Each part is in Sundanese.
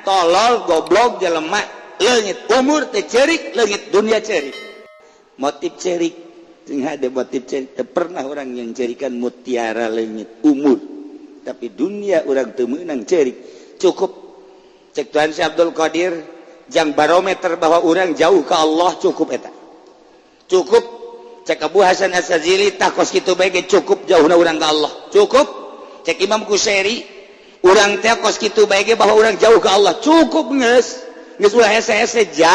Tolol goblok jelema leungit umur teh cerik, leungit dunia cerik. Motif cerik sing ada motif cerik. Teu pernah orang yang cerikan mutiara leungit umur, tapi dunia orang teu meunang cerik. Cukup cek Tuhan Syekh Abdul Qadir jang barometer bahwa orang jauh ke Allah cukup eta. Cukup cek Abu Hasan As-Sazili tah kos kitu bae ge cukup jauhna urang ka Allah. Cukup cek Imam Kusyairi urang teh kos kitu bae ge bahwa urang jauh ke Allah cukup geus. Geus ulah hese-hese ja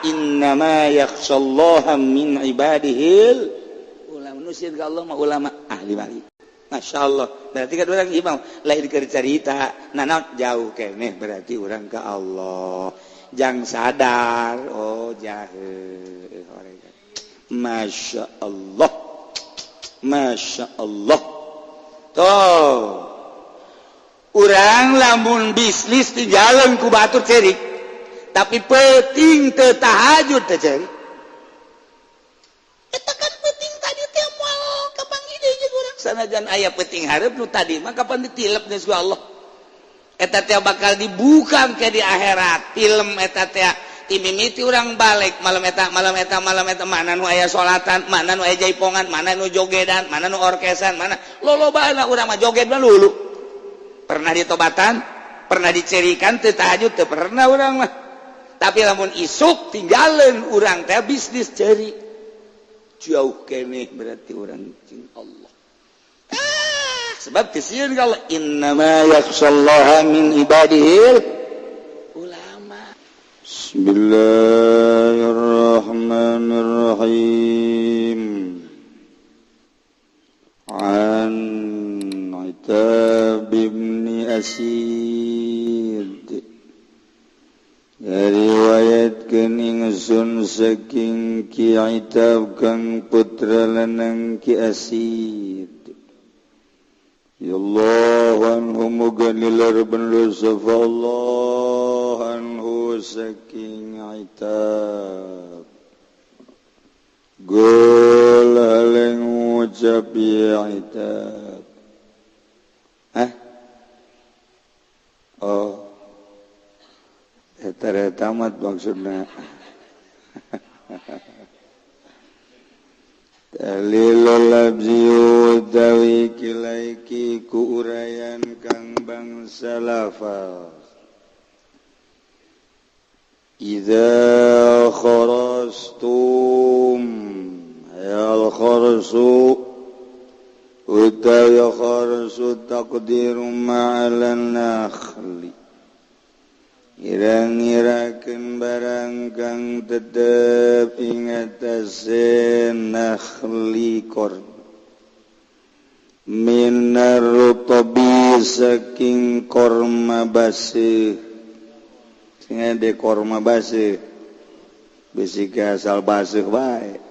innama yakhshallaha min ibadihil ulama. Nu sieun ka Allah mah ulama ahli wali. Masya Allah, berarti kan orang imam lain keur carita nanaon jauh keneh berarti urang ka Allah. Jang sadar oh jahe. Masya Allah, Masya Allah. Tuh urang lamun bisnis di jalan ku batur cerik, tapi penting teu tahajud teh cerik. Eta kan penting tadi teh moal kapanggih deui jeung urang. Sanajan aya penting hareup nu tadi mah kapan ditilep geus ku Allah. Eta teh bakal dibuka ke di akhirat film eta teh timimiti urang balik malam eta malam eta malam eta mana nu aya salatan, mana nu aya jaipongan, mana nu jogedan, mana nu orkesan, mana lolobana urang mah joget mah lulu. Pernah ditobatan, pernah dicerikan teu tahajud teu pernah urang mah. Tapi lamun isuk tinggalin urang teh bisnis ceri. Jauh keneh berarti urang jeung Allah. Ah, sebab kesieun ka Allah innama yakhshallaha min ibadihil ulama. Bismillahirrahmanirrahim. An Itab bin Asid riwayatkeun ingsun saking Ki Itab kang putra lanang Ki Asid. Ya Allah anhu muga nilar benlu sapa Allah anhu saking Itab. Gol haleng ngucap ya Itab. Hah? Oh. Eta tamat maksudna. Dalilul labzi utawi kilaiki ku urayan kang bangsa lafal. Idza kharastum ya al kharsu utawi kharsu taqdiru ma'alan nakhli. Ngira-ngirakeun barang kang tetep ing atase nakhli korma minar rutabi saking korma baseuh. Sing ade korma baseuh bisi asal baseuh bae.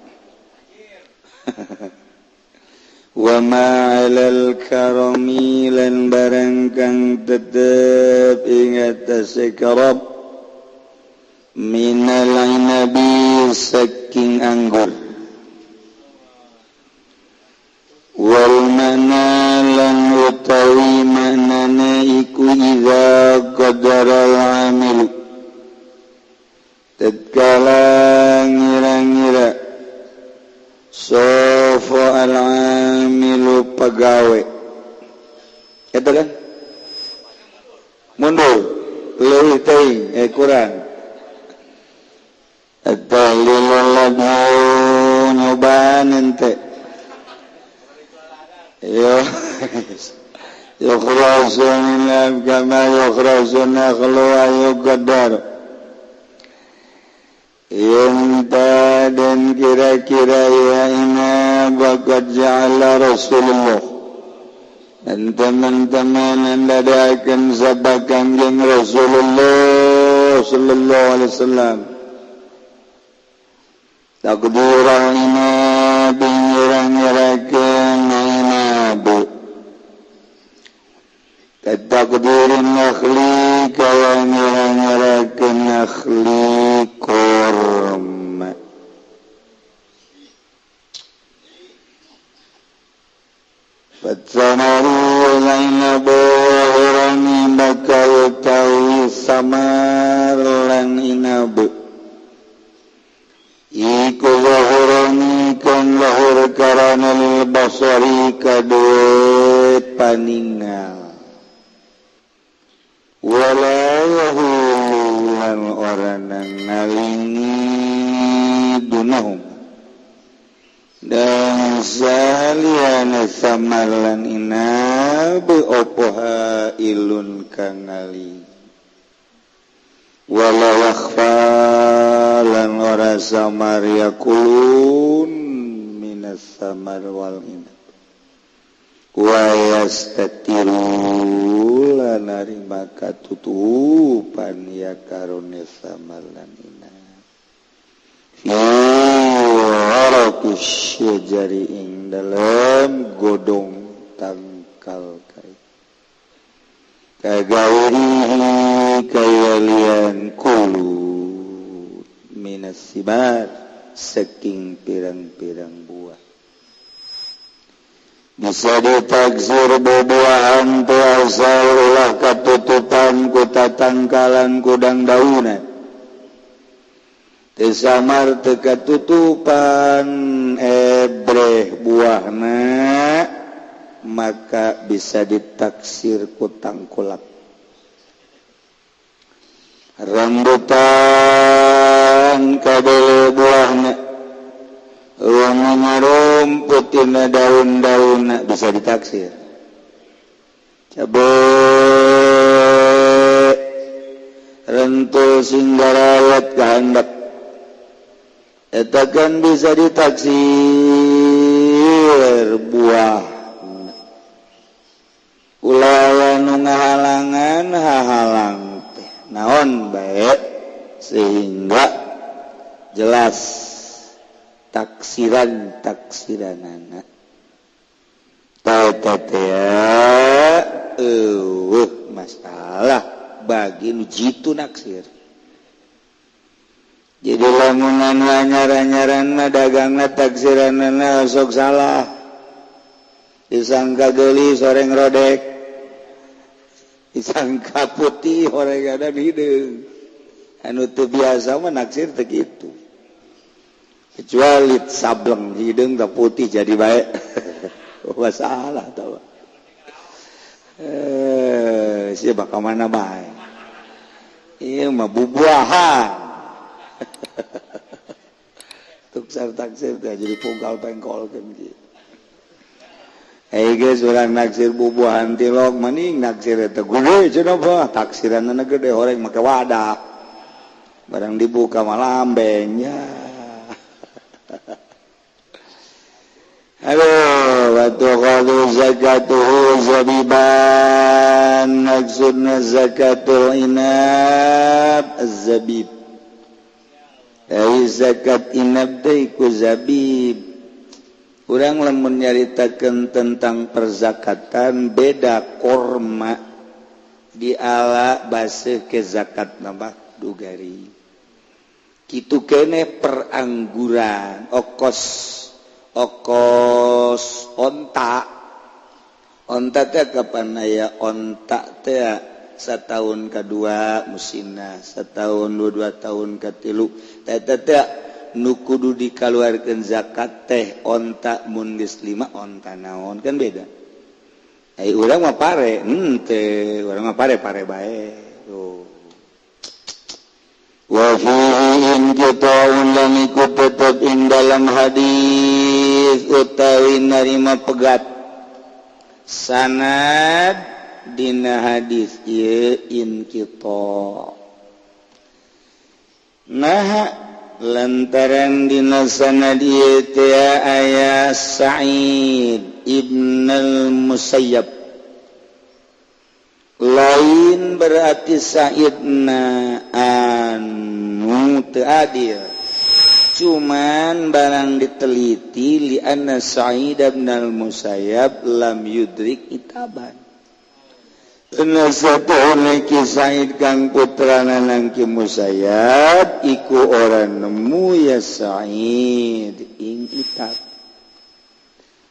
Wa ma'alal karami lan barang kang tetep ing atase karab minal inabi saking anggur wal mana lan utawi manana iku idza qadaral amil tatkala ngira-ngira sofa al-amilu pagawe eta kan mundur leuwih teuing kurang eta lilalagu nyobaan ente yo yukhrasu min kama yukhrasu nakhlu ayu qadar Yunta dan kira-kira ya ina bakat ja'ala Rasulullah dan teman-teman yang dadakan sabab kanjeng Rasulullah sallallahu alaihi wasallam takdirah ina bingira-ngirakan ina bu takdirin nakhli kaya ngira-ngirakan nakhli korma Fatsamari laina bohorani bakal tawi samar samar lan inab iku zahurani kang lahir karana lil basari kadue paningal wala yahulu lan ora ngalingi dunahum dan saliana samar lan inab opo hailun kang ngali wala yakhfa lan ora samar yakulun minas samar wal inab wa yastatiru lan narima katutupan ya karone samar lan inab fi waraqis syajari ing dalem godong tangkal kai kagairihi kayalian kulu minas sibar saking pirang-pirang buah bisa ditaksir bubuahan tu asal ulah katutupan ku tatangkalan kudang daunan teu samar teu katutupan ebreh buahna maka bisa ditaksir ku tangkulak rambutan kabele buahna wangi ngarumput tina daun-daunna bisa ditaksir cabe rentul singgarayat kahandap eta kan bisa ditaksir buah ulah nu ngahalangan hahalang teh naon bae sehingga jelas taksiran taksiranana ta teh eueuh masalah bagi nu jitu naksir. Jadi lamunan anyaran-nyaran mah dagangna taksiranana sok salah disangka geuli soreng rodek disangka putih horeng ada hideung anu teu biasa mah naksir teu kitu kecuali sableng hideung teu putih jadi bae masalah tau sia bakal mana bae ieu mah bubuahan tuksar taksir teh jadi pungkal pengkol kan gitu. Hei geus urang naksir bubuahan tilok maning naksir eta gede cenah bah taksiranna gede horeng make wadah barang dibuka mah lambeng ya. Aduh wa tuqadu zakatuhu zabiban maksudna zakatul inab az-zabib ai zakat inab teh ku zabib. Urang lamun nyaritakeun tentang perzakatan beda korma di ala baseuh ke zakat nambah dugari. Kitu keneh perangguran okos okos onta. Onta teh kapan aya onta teh setahun kedua musimna, setahun dua tahun katilu. Teh teh nu kudu dikaluarkeun zakat teh onta mun geus 5 onta naon kan beda. Ai urang mah pare, henteu urang mah pare-pare bae. Tuh. Wa fihi inqita'un lan iku tetep ing dalam hadis utawi narima pegat sanad dina hadis ieu inqita. Nah lantaran dina sanad ieu teh aya Sa'id ibn al-Musayyab lain berarti Sa'idna anu teu adil cuman barang diteliti li anna Sa'id ibn al-Musayyab lam yudrik itaban. Ki Said kang putrana nang Ki Musayyab iku ora nemu ya Said ing itab.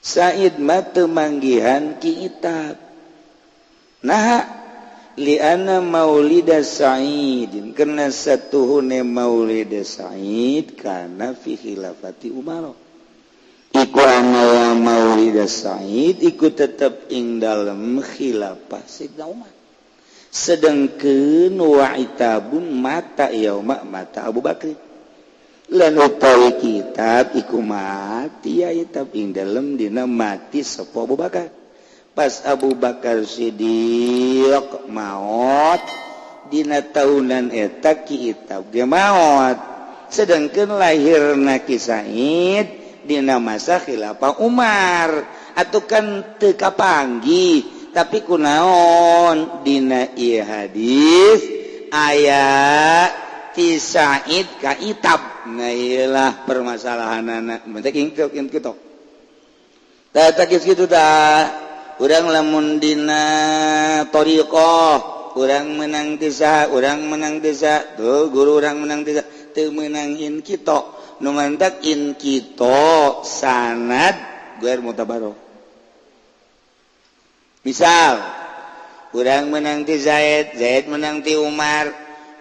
Said mah teu manggihan ki itab. Nah Liana maulida Sa'idin, karena satuhune maulida Sa'id kana fi khilafati Umar. Iku ana maulida Sa'id iku tetep ing dalem khilafah Sayyidina Umar. Sedangkeun wa itabun mata yauma mata Abu Bakar. Lan utawi kitab iku mati ya itab ing dalem dina mati sapa Abu Bakar. Pas Abu Bakar Siddiq maot dina tahunan eta ki itab ge maot. Sedangkeun lahirna Ki Said dina masa khilafah Umar atuh kan teu kapanggih, tapi kunaon dina ieu hadis aya ti Said ka Itab. Nah ieulah permasalahanana mentek kitu tah tah kitu tah. Urang lamun dina thariqah urang menang desa, urang menang desa tuh guru urang menang desa teu meunang in kita nu mantak in kita sanad guer mutabaroh. Misal urang menang ti Zaid, Zaid menang ti Umar,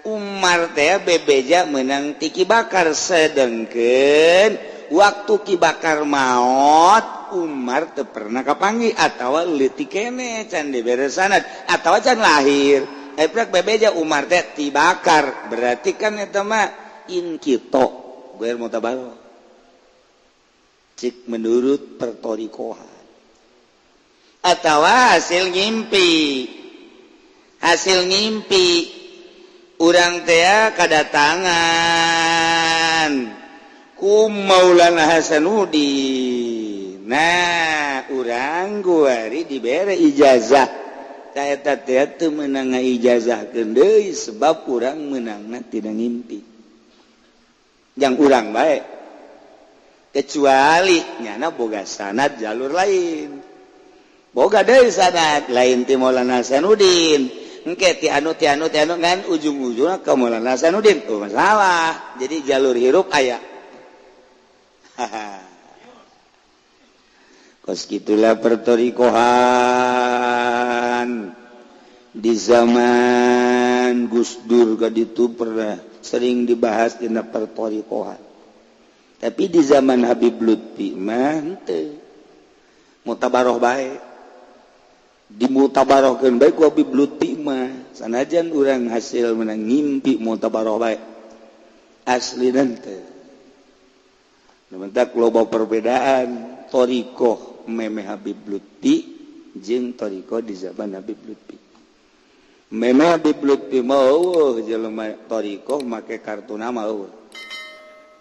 Umar teh bebeja menang ti Ki Bakar, sedengkeun waktu Ki Bakar maot Umar teu pernah kapanggih atawa leutik keneh can dibere sanad atawa can lahir. Eprak bebeja Umar teh ti Bakar, berarti kan eta mah in kita guer mutabaroh cik menurut pertorikohan atawa hasil ngimpi. Hasil ngimpi urang teh kadatangan ku Maulana Hasanuddin. Nah urang guari dibere ijazah eta teh teu meunang ijazahkeun deui sebab urang meunangna tina ngimpi. Jang urang bae kecuali nyana boga sanad jalur lain, boga deui sanad lain ti Maulana Hasanuddin, engke ti anu ti anu ti anu ngan ujung-ujungna ka Maulana Hasanuddin. Oh masalah, jadi jalur hirup aya. Haha. Kos gitulah pertorikohan di zaman Gus Dur kaditu pernah sering dibahas dina pertorikohan. Tapi di zaman Habib Lutfi mah henteu. Mutabaroh bae. Dimutabarohkeun bae ku Habib Lutfi mah. Sanajan urang hasil menang ngimpi mutabaroh bae. Asli henteu. Mentak loba perbedaan thariqah meme Habib Lutfi jeung thariqah di zaman Habib Lutfi. Meme Habib Lutfi mah eueuh jelema thariqah make kartu nama eueuh.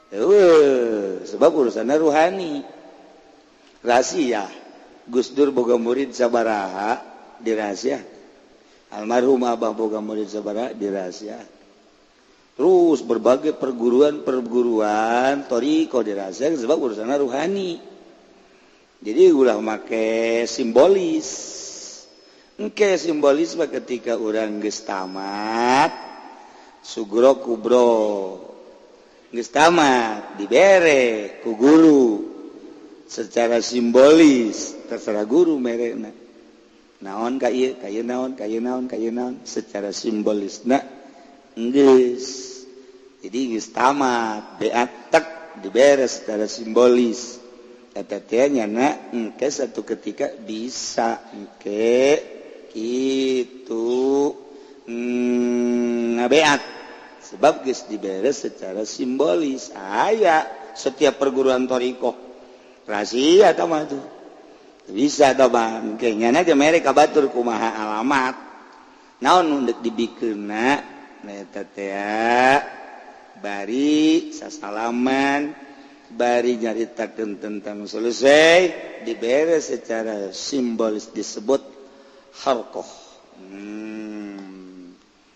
Eueuh, sebab urusanna ruhani. Rahasia. Gus Dur boga murid sabaraha dirahasia. Almarhum Abah boga murid sabaraha dirahasia. Terus berbagai perguruan-perguruan thariqah dirahasia sebab urusanna ruhani. Jadi ulah make simbolis. Engke simbolis mah ketika urang geus tamat sugro kubro. Geus tamat dibere ku guru secara simbolis, terserah guru merena. Naon ka ieu, ka ieu naon, ka ieu naon, ka ieu naon secara simbolisna geus. Jadi geus tamat, beat tek dibere secara simbolis. Eta teh nyana engke satu ketika bisa engke kitu ngabeat sebab geus dibere secara simbolis. Aya setiap perguruan thariqah rahasia eta mah tuh bisa tah bang engke nyana ge mere ka batur kumaha alamat naon nu deuk dibikeunna eta teh bari sasalaman bari nyaritakeun tentang selesai dibere secara simbolis disebut harqah.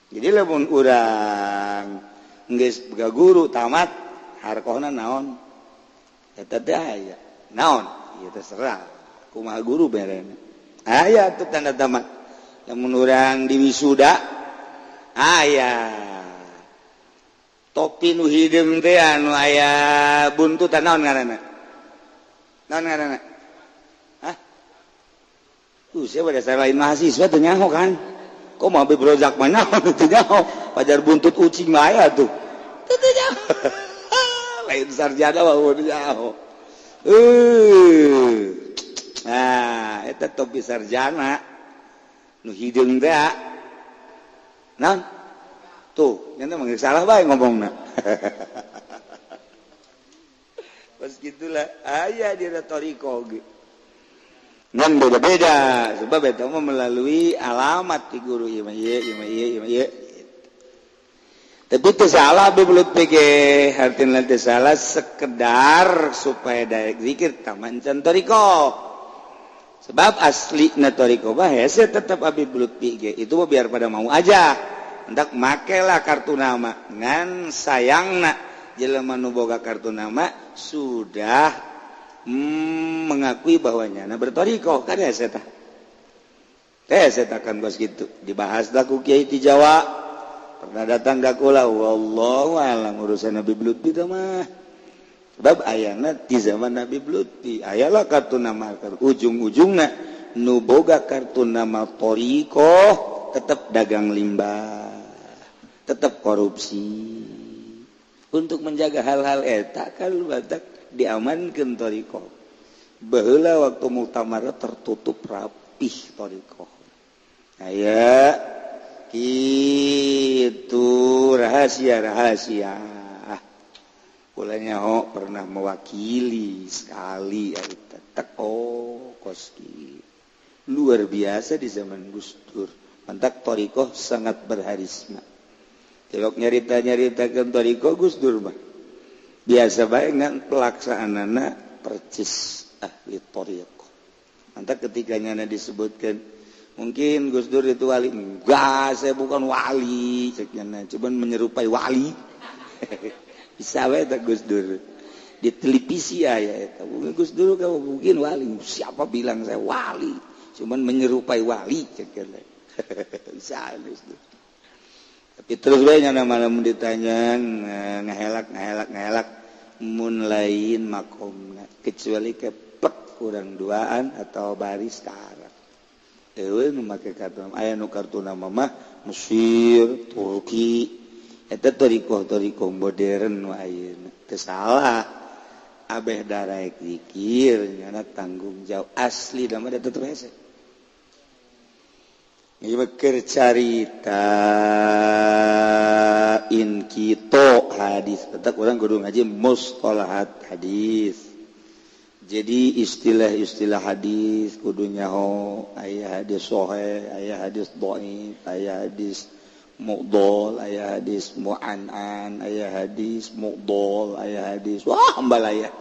Jadi lamun urang geus boga guru tamat harqahna naon eta teh aya naon ieu terserah kumaha guru berena aya tuh tanda tamat. Lamun urang di wisuda aya topi nu hideung teh anu aya buntutan naon ngaranna? Naon ngaranna? Hah? Sia pada lain mahasiswa teu nyaho kan? Kok mau Habib Rozak mah nyaho teu nyaho. Pajar buntut ucing mah aya tuh. Teu nyaho. Lain sarjana mah nyaho. Nah, eta topi sarjana. Nu hideung teh. Naon? Tuh, nya mah salah bae ngomongna. Pas gitulah aya di retoriko ge. Ngan beda-beda sebab eta mah melalui alamat ti guru ieu mah ieu ieu mah ieu ieu mah ieu. Tapi teu salah bebelut PG artina teu salah sekedar supaya daek zikir taman can toriko. Sebab aslina toriko mah hese tetep abi belut PG itu mah biar pada mau aja. Hendak makelah kartu nama ngan sayangna jelema nu boga kartu nama sudah mengakui bahwa nyana bertoriko kan ya seta. Seta kan bos gitu dibahas lah ku kiai ti Jawa pernah datang ka kula wallahu alam urusan Nabi Lutfi teh mah sebab ayana di zaman Nabi Lutfi ayalah kartu nama ujung-ujungna nu boga kartu nama toriko tetap dagang limbah tetap korupsi untuk menjaga hal-hal eta kan batak diamankan toriko. Baheula waktu muktamar tertutup rapih toriko. Aya itu rahasia-rahasia. Kula nyaho pernah mewakili sekali eta tek oh koski. Luar biasa di zaman Gus Dur. Mantak toriko sangat berharisma. Telok nyarita-nyaritakeun toriko Gus Dur mah. Biasa bae ngan pelaksanaanna percis ahli thariqah. Mantak ketika nyana disebutkan mungkin Gus Dur itu wali, enggak, saya bukan wali, cek nyana, cuman menyerupai wali. Bisa wae tah Gus Dur. Di televisi aya eta, Gus Dur kamu mungkin wali, siapa bilang saya wali, cuman menyerupai wali cek nyana. Bisa Gus Dur. Tapi terus bae nyana malam ditanya ngahelak ngahelak ngahelak mun lain makomna kecuali keplek kurang duaan atau baris karak. Eueuh nu make kartu aya nu kartu nama mah Mesir, Turki. Eta torikoh-torikoh modern nu ayeuna. Teu salah. Abeh daraek zikir nyana tanggung jawab asli da mah tetep hese. Ieu keur carita in kito hadis tetap orang kudu ngaji mustalahat hadis. Jadi istilah-istilah hadis kudu nyaho aya hadis sahih, aya hadis dhaif, aya hadis mudhal, aya hadis mu'an'an, aya hadis mudhal, aya hadis wah ambalaya.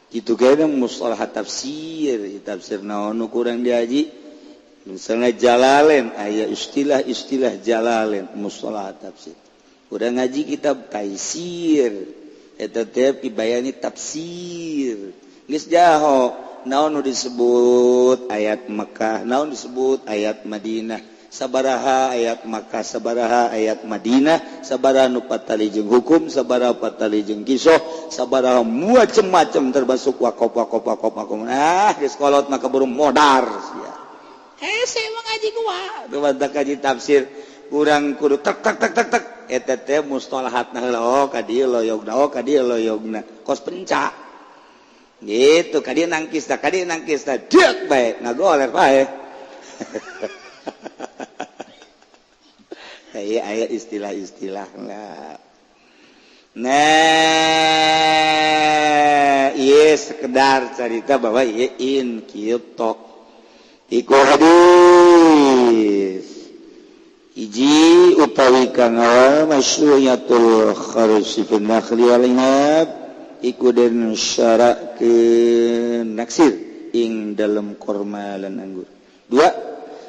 Kitu kene mustalahat tafsir, tafsir naon nu kurang diaji. Misalnya Jalalain, aya istilah-istilah Jalalain mustalah tafsir. Udah ngaji kitab Taisir, eta teh dibayani tafsir. Geus jaho, naon nu disebut ayat Mekah, naon disebut ayat Madinah, sabaraha ayat Mekah, sabaraha ayat Madinah, sabaraha nu patali jeung hukum, sabaraha patali jeung kisah, sabaraha macem-macem termasuk wakof wakof wakof wakof. Ah, geus kolot mah keburu modar sia. Hese mah ngaji kumaha teu batak ngaji tafsir urang kudu tek tek tek tek tek eta teh mustalahatna heula oh ka dieu loyogna oh ka dieu loyogna kos pencak gitu ka dieu nangkis ta ka dieu nangkis ta deuk bae ngagoler bae. Aya aya istilah-istilah lah. Nah ieu sekedar carita bahwa ieu in kieu tok iku hadis hiji utawi kang awal masyru'iyatul kharsi fil nakhli wal inab iku den syara'keun naksir ing dalem korma lan anggur. Dua,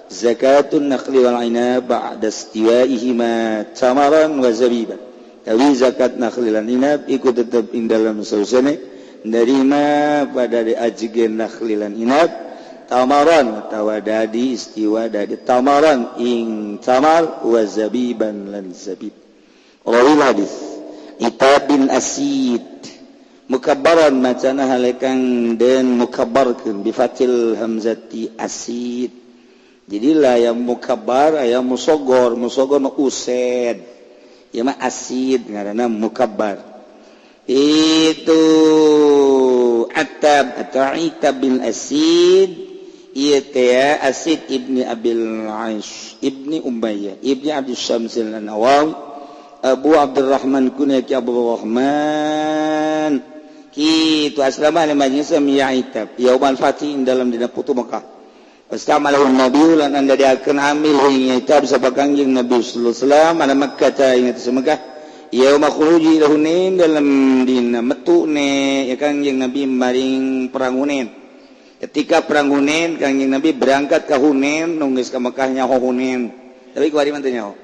zakatun nakhli wal inab ba'da istiwaihima tamaran wa zabiban. Tawi zakat nakhli lan inab iku tetep ing dalem sausane nerima pada diajegen nakhli lan inab tamaran atawa dadi istiwa dadi tamaran ing tamar wa zabiban lan zabib. Rawil hadis Itab bin Asid mukabbaran macana halekang den mukabbarkeun bi fatil hamzati asid Jadilah yang mukabbar aya musogor, musogor nu used. Ieu mah asid ngaranna mukabbar. Itu Attab atau Itab bin Asid ieu teh Asid ibni Abil Aish ibni Umayyah ibni Abdus Syamsil Nawawi Abu Abdurrahman kunya ki Abu Rahman kitu aslama lemanya sami Itab yaumal fatih dalam dina putu Mekah. Pastamalahu Nabi lan anda diakeun amil ing Itab sapa Kangjeng Nabi sallallahu alaihi wasallam ala Makkah ta ing atas Mekah yauma khuruji ila Hunain dalam dina metune ya Kangjeng Nabi maring perang Hunain. Ketika perang Hunain Kangjeng Nabi berangkat ke Hunain nunggu ka Mekah nyaho Hunain. Tapi kuari mah teu nyaho.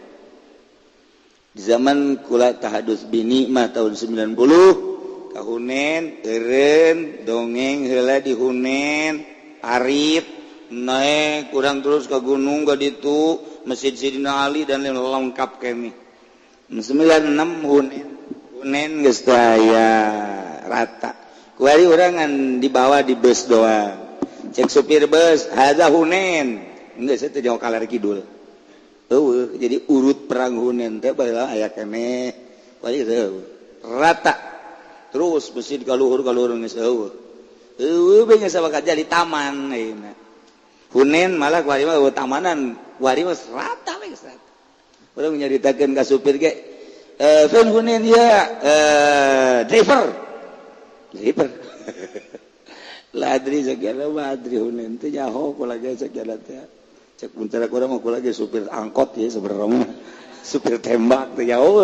Di zaman kula tahadus bini mah tahun 90 ka Hunain eureun dongeng heula di Hunain arit naik kurang terus ke gunung ke ditu Masjid Sidina Ali dan lain lengkap kami. 96 Hunain Hunain geus teu aya rata. Kuari urang ngan dibawa di bus doang. Cek supir bus, hadza Hunain. Geus teu jauh kaler kidul. Eueuh, jadi urut perang Hunain teh baheula aya keneh. Kuari teu rata. Terus masjid ka luhur geus eueuh. Eueuh bae geus sabaka jadi taman ayeuna. Hunain malah kuari mah eueuh tamanan, kuari mah rata we geus rata. Urang nyaritakeun ka supir ge, "Fen Hunain ya, driver." Driver. Ladri segala mah adri Hunain teh nyaho kula ge segala teh. Cek puntara urang mah kula ge supir angkot ya sebenarnya. Supir tembak teh jauh.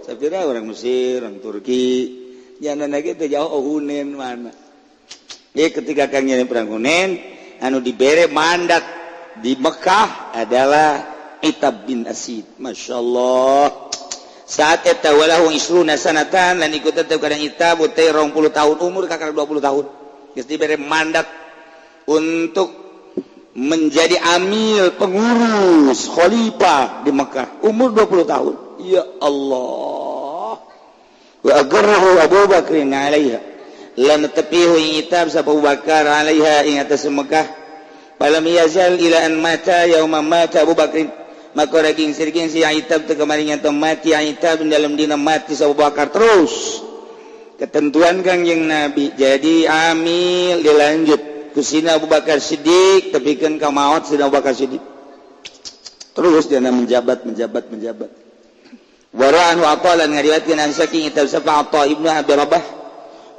Sapira orang Mesir, orang Turki. Jangan lagi teh jauh Hunain mana. Jadi ketika Kang Nyari perang Hunain, anu dibere mandat di Mekah adalah Itab bin Asid. Masya Allah. Saat eta walahu isruna sanatan lan ikut tetep kadang Itab teh 20 tahun umur kakak 20 tahun. Geus dibere mandat untuk menjadi amil pengurus khalifah di Mekah umur 20 tahun. Ya Allah. Wa agarrahu Abu Bakrin alaiha. Lan tepihu Itab sapa Abu Bakar alaiha ing atas Mekah. Falam yazal ila an mata yauma mata Abu Bakrin. Maka raging sirgin si Itab teu kemarin nyata mati Itab dalam dina mati Abu Bakar terus. Ketentuan Kangjeng Nabi jadi amil dilanjut kusina Abu Bakar Siddiq tepikeun ka maot sina Abu Bakar Siddiq. Terus dia menjabat menjabat menjabat. Wara'an wa aqalan ngariwayatkeun an saking Itab sapa Atha ibnu Abi Rabah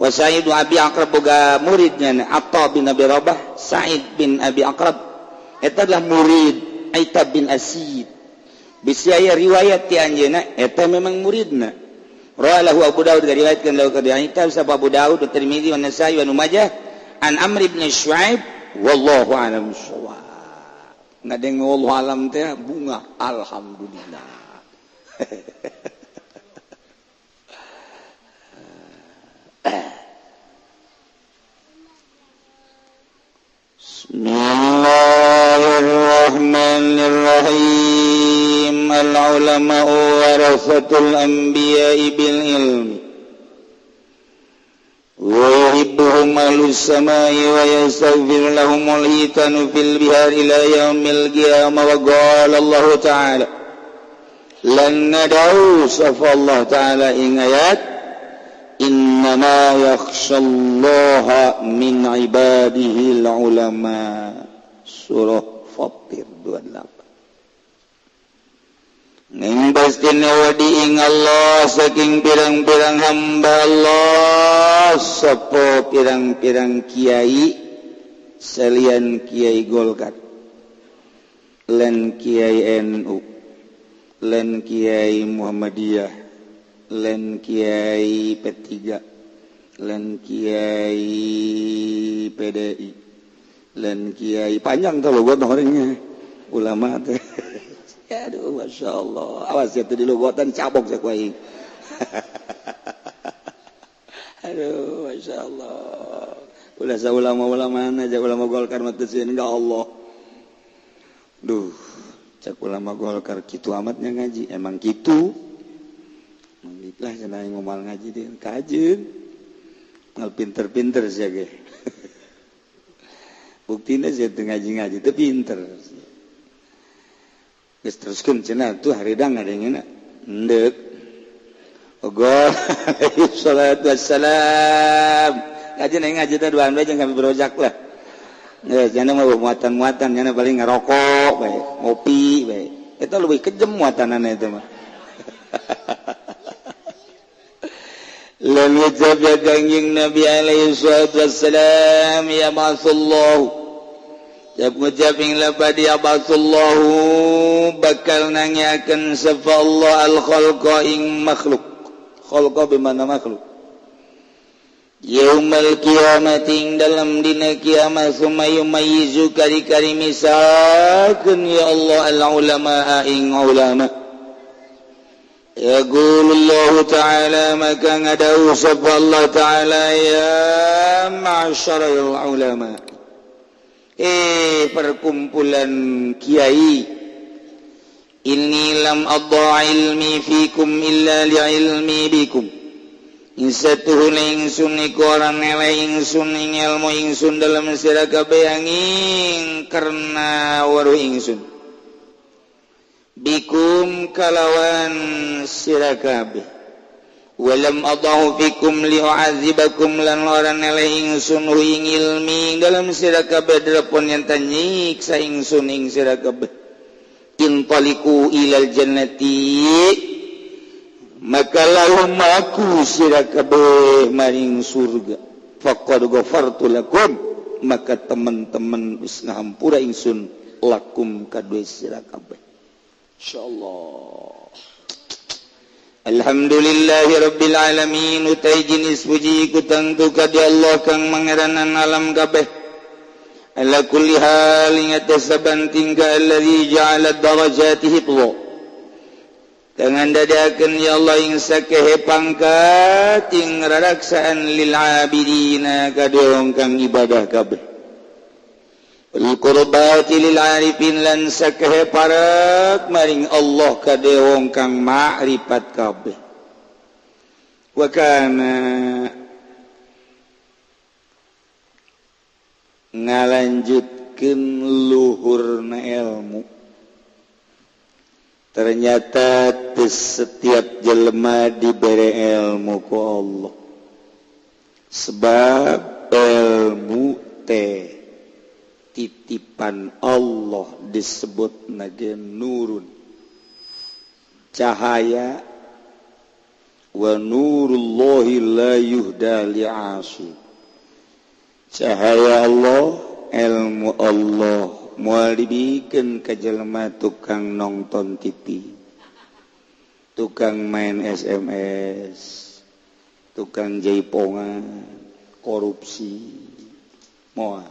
wa Sa'id bin Abi Aqrab boga muridnya Atha bin Abi Rabah, Sa'id bin Abi Aqrab eta adalah murid Itab bin Asid. Bisi aya riwayat ti anjeunna eta memang muridna. Rawahu Abu Daud diriwayatkeun lahu ka Itab sapa Abu Daud, Tirmizi, wa Nasa'i wa Ibnu Majah an Amr bin Syuaib wallahu a'lam bissawab. Ngadeng wallahu alam teh bunga alhamdulillah. Bismillahirrahmanirrahim. Al-ulama'u warasatul anbiya'i bil ilmi wa yuhibbuhum ahlus samai wa yastaghfir lahumul hitanu fil bihar ila yaumil qiyamah. Wa qala Allah ta'ala lan nad'u safa Allah ta'ala ing ayat innama yakhshallaha min ibadihil ulama. Surah Fatir 28. Ning pastine wadi ing Allah saking pirang-pirang hamba Allah sapa pirang-pirang kiai salian kiai Golkar lan kiai NU lan kiai Muhammadiyah lan kiai P3 lan kiai PDI lan kiai panjang tuh logot orangnya ulama teh. Aduh, masya Allah, awas ya tadi logotan cabok saya kuaing. Aduh, masya Allah. Ulah sa ulama-ulama aja ulama Golkar mah teu sieun ka Allah. Duh, cek ulama Golkar kitu amatnya ngaji, emang kitu. Lah cenah ngomal ngaji deh kajeun. Ngal pinter-pinter sia ge. Buktina sia teu ngaji-ngaji teu pinter. Geus teruskeun cenah tuh haridang ngadengena. Endek. Ogol alaihi salatu wassalam. Ngaji neng ngaji teh duaan bae jeung kami berojak lah. Geus nya mah muatan-muatan nya paling ngarokok bae, ngopi bae. Eta leuwih kejem muatanana eta mah. Lam yajab kanjeng Nabi alaihi salatu wassalam ya ba'atsullahu. Jab ngucap ing lapad ya ba'atsullahu bakal nangiakeun sapa Allah al khalqa ing makhluk. Khalqa bimana makhluk. Yaumal kiamati ing dalam dina kiamat summa yumayyizu kari-kari misakeun ya Allah al ulama ing ulama. Yaqulullahu ta'ala maka ngadau sapa Allah ta'ala ya ma'syaral ulama. Perkumpulan kiai, inni lam adha ilmi fikum illa li'ilmi bikum. Insatuhun ingsun iku ora nele ingsun ing ilmu ingsun dalam sira kabeh angin karena weruh ingsun bikum kalawan sira kabeh walam adahu fikum li'adzibakum lan ora nele ingsun ing ilmi dalam sira kabeh drepon yen ta nyiksa ingsun ing sira kabeh intaliku ilal jannati maka lahum aku sira kabeh maring surga faqad ghafartu lakum maka teman-teman wis ngahampura ingsun lakum kadue sira kabeh. Insyaallah. Alhamdulillahirabbil alamin utai jenis puji ku tangtu ka di Allah kang mangeranan alam kabeh. Ala kulli hal ingat saban tingkah allazi ja'ala darajati hifdha. Dengan dadakeun ya Allah ing sakehe pangkat ing raraksaan lil abidina kadue wong kang ibadah kabeh. Wal qurbati lil arifin lan sakehe parek maring Allah kade wong kang ma'rifat kabeh. Wa kana ngalanjutkeun luhurna ilmu. Ternyata setiap jelema dibere ilmu ku Allah. Sebab ilmu teh titipan Allah disebut nage nurun cahaya wa nurullahi la yuhda li'asi. Cahaya Allah, ilmu Allah moal dibikeun ka jelema tukang nonton TV, tukang main SMS, tukang jaipongan, korupsi, moal.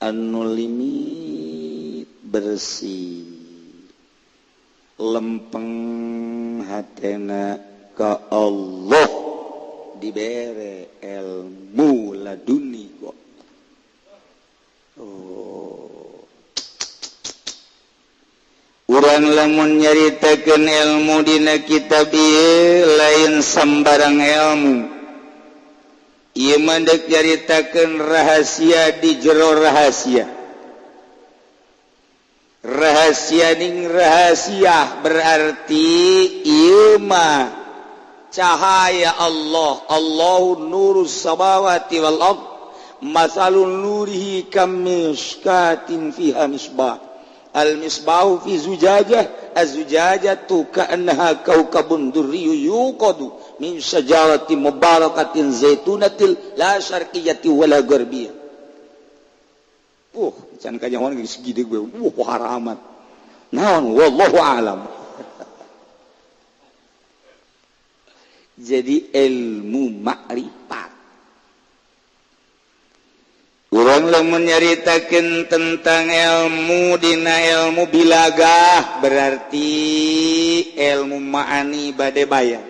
Anu limit bersih lempeng hatena ka Allah dibere ilmu laduni kok. Oh. Urang lamun nyaritakeun ilmu dina kitab ieu lain sambarang ilmu. Ieu mah deuk nyaritakeun rahasia di jero rahasia. Rahasia ning rahasia berarti ieu mah cahaya Allah. Allahu nurus samawati wal ard. Masalun nurihi kamishkatin fiha misbah. Al misbahu fi zujajah, az-zujajatu ka'annaha kawkabun durriyyu yuqadu min syajaratin mubarakatin zaitunatil la syarqiyyati wala gharbiyah. Can kanyahoan geus gede gue. Pohara amat. Naon wallahu alam. Jadi ilmu makrifat. Urang lamun nyaritakeun tentang ilmu dina ilmu bilagah berarti ilmu ma'ani bade bayar.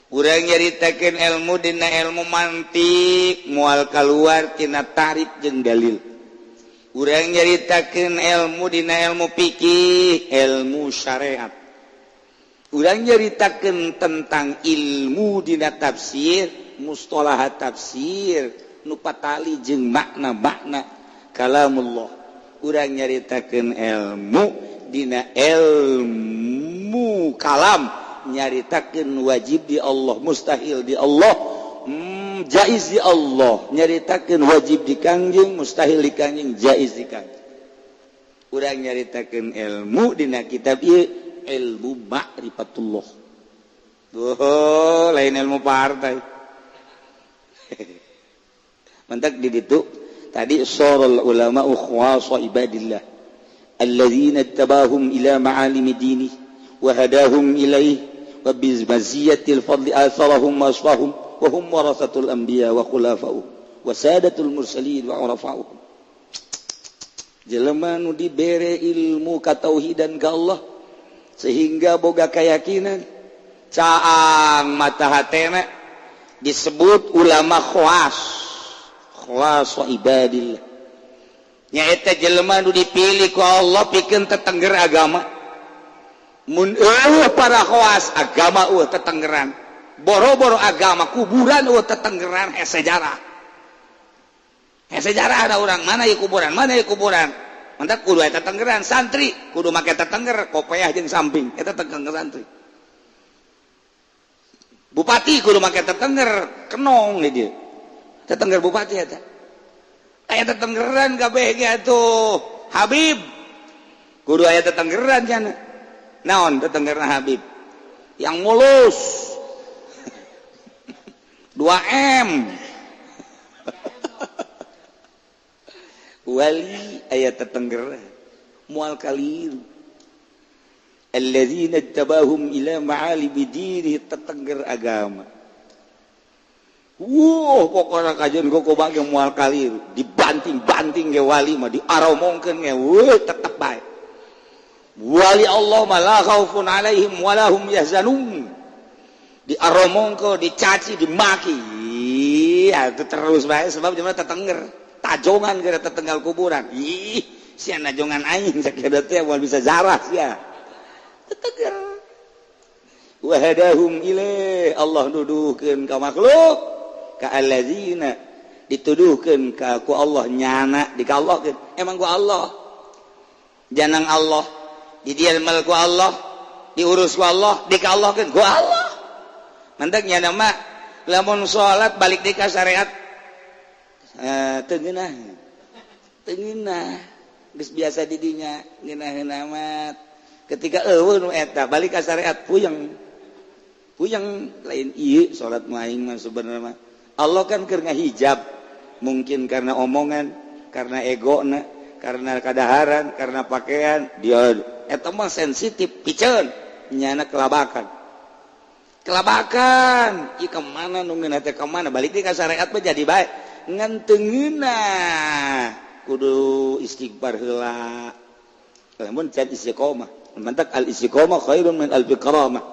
Urang nyaritakeun ilmu dina ilmu mantik moal kaluar tina tarif jeung dalil. Urang nyaritakeun ilmu dina ilmu fikih, ilmu syariat. Urang nyaritakeun tentang ilmu dina tafsir, mustalahat tafsir, nu patali jeung makna-makna kalamullah. Urang nyaritakeun ilmu dina ilmu kalam, nyaritakeun wajib di Allah, mustahil di Allah, jaiz di Allah, nyaritakeun wajib di Kangjeng, mustahil di Kangjeng, jaiz di Kangjeng. Urang nyaritakeun ilmu dina kitab ieu, ilmu ma'rifatullah. Duh, lain ilmu partai. Mantak di ditu tadi sorol ulama khawasa ibadillah alladzina tabahum ila ma'alimi dini wa hadahum ilaih wa bizmaziyatil fadli atharahum wa asfahum wa hum warasatul anbiya wa khulafa'uhum wa sadatul mursalin wa urafa'uhum. Jelema nu dibere ilmu katauhidan ka Allah sehingga boga keyakinan caang mata hatena disebut ulama khawas, khawas wa ibadillah. Nyaeta jelema nu dipilih ku Allah pikeun tetengger agama. Mun eueuh para khawas agama eueuh tetenggeran, boro-boro agama kuburan eueuh tetenggeran hese sejarah. Hese sejarah ada urang mana ieu kuburan, mana ieu kuburan. Mantak kudu eta tetenggeran santri, kudu make tetengger kopeah jeung samping, eta tetengger santri. Bupati kudu make tetengger kenong di dieu. Tetengger bupati eta. Aya tetenggeran kabeh ge atuh. Habib kudu aya tetenggeran cenah. Naon tetenggerna Habib? Yang mulus. 2M. Wali aya tetenggeran moal kaliru. Alladzina tabahum ila ma'alimi dini, tetengger agama. Wuh, pokokna kajian koko bage moal kaliru, dibanting-banting ge wali mah diaromongkeun ge, wuh tetep bae. Wali Allah mah la khaufun alaihim wa lahum yahzanun. Diaromongkeun, dicaci, dimaki, atuh terus bae sebab jelema tetengger, tajongan geura tetenggal kuburan. Ih, sia najongan aing sakieu teh moal bisa zarah sia. Teteger wa hadahum ilaih, Allah nuduhkeun ka makhluk ka allazina dituduhkeun ka ku Allah nyana dikallahkeun emang ku Allah janang Allah didiamel ku Allah diurus ku Allah dikallahkeun ku Allah. Mantak nyana mah lamun salat balik deui ka syariat teu ngeunah, teu ngeunah geus biasa di dinya ngeunah-ngeunah amat. Ketika eueuh nu eta balik ka syariat puyeng. Puyeng lain ieu salat mu aing mah sebenarnya mah. Allah kan keur ngahijab, mungkin karena omongan, karena egona, karena kadaharan, karena pakaian, dia eta mah sensitif piceun nyana kelabakan. Kelabakan, ieu ka mana nu ngeunah teh ka mana balik deui ka syariat mah jadi bae. Ngan teu ngeunah kudu istighfar heula. Lamun can istiqomah. Mantak al istiqomah khairun min alfi karamah.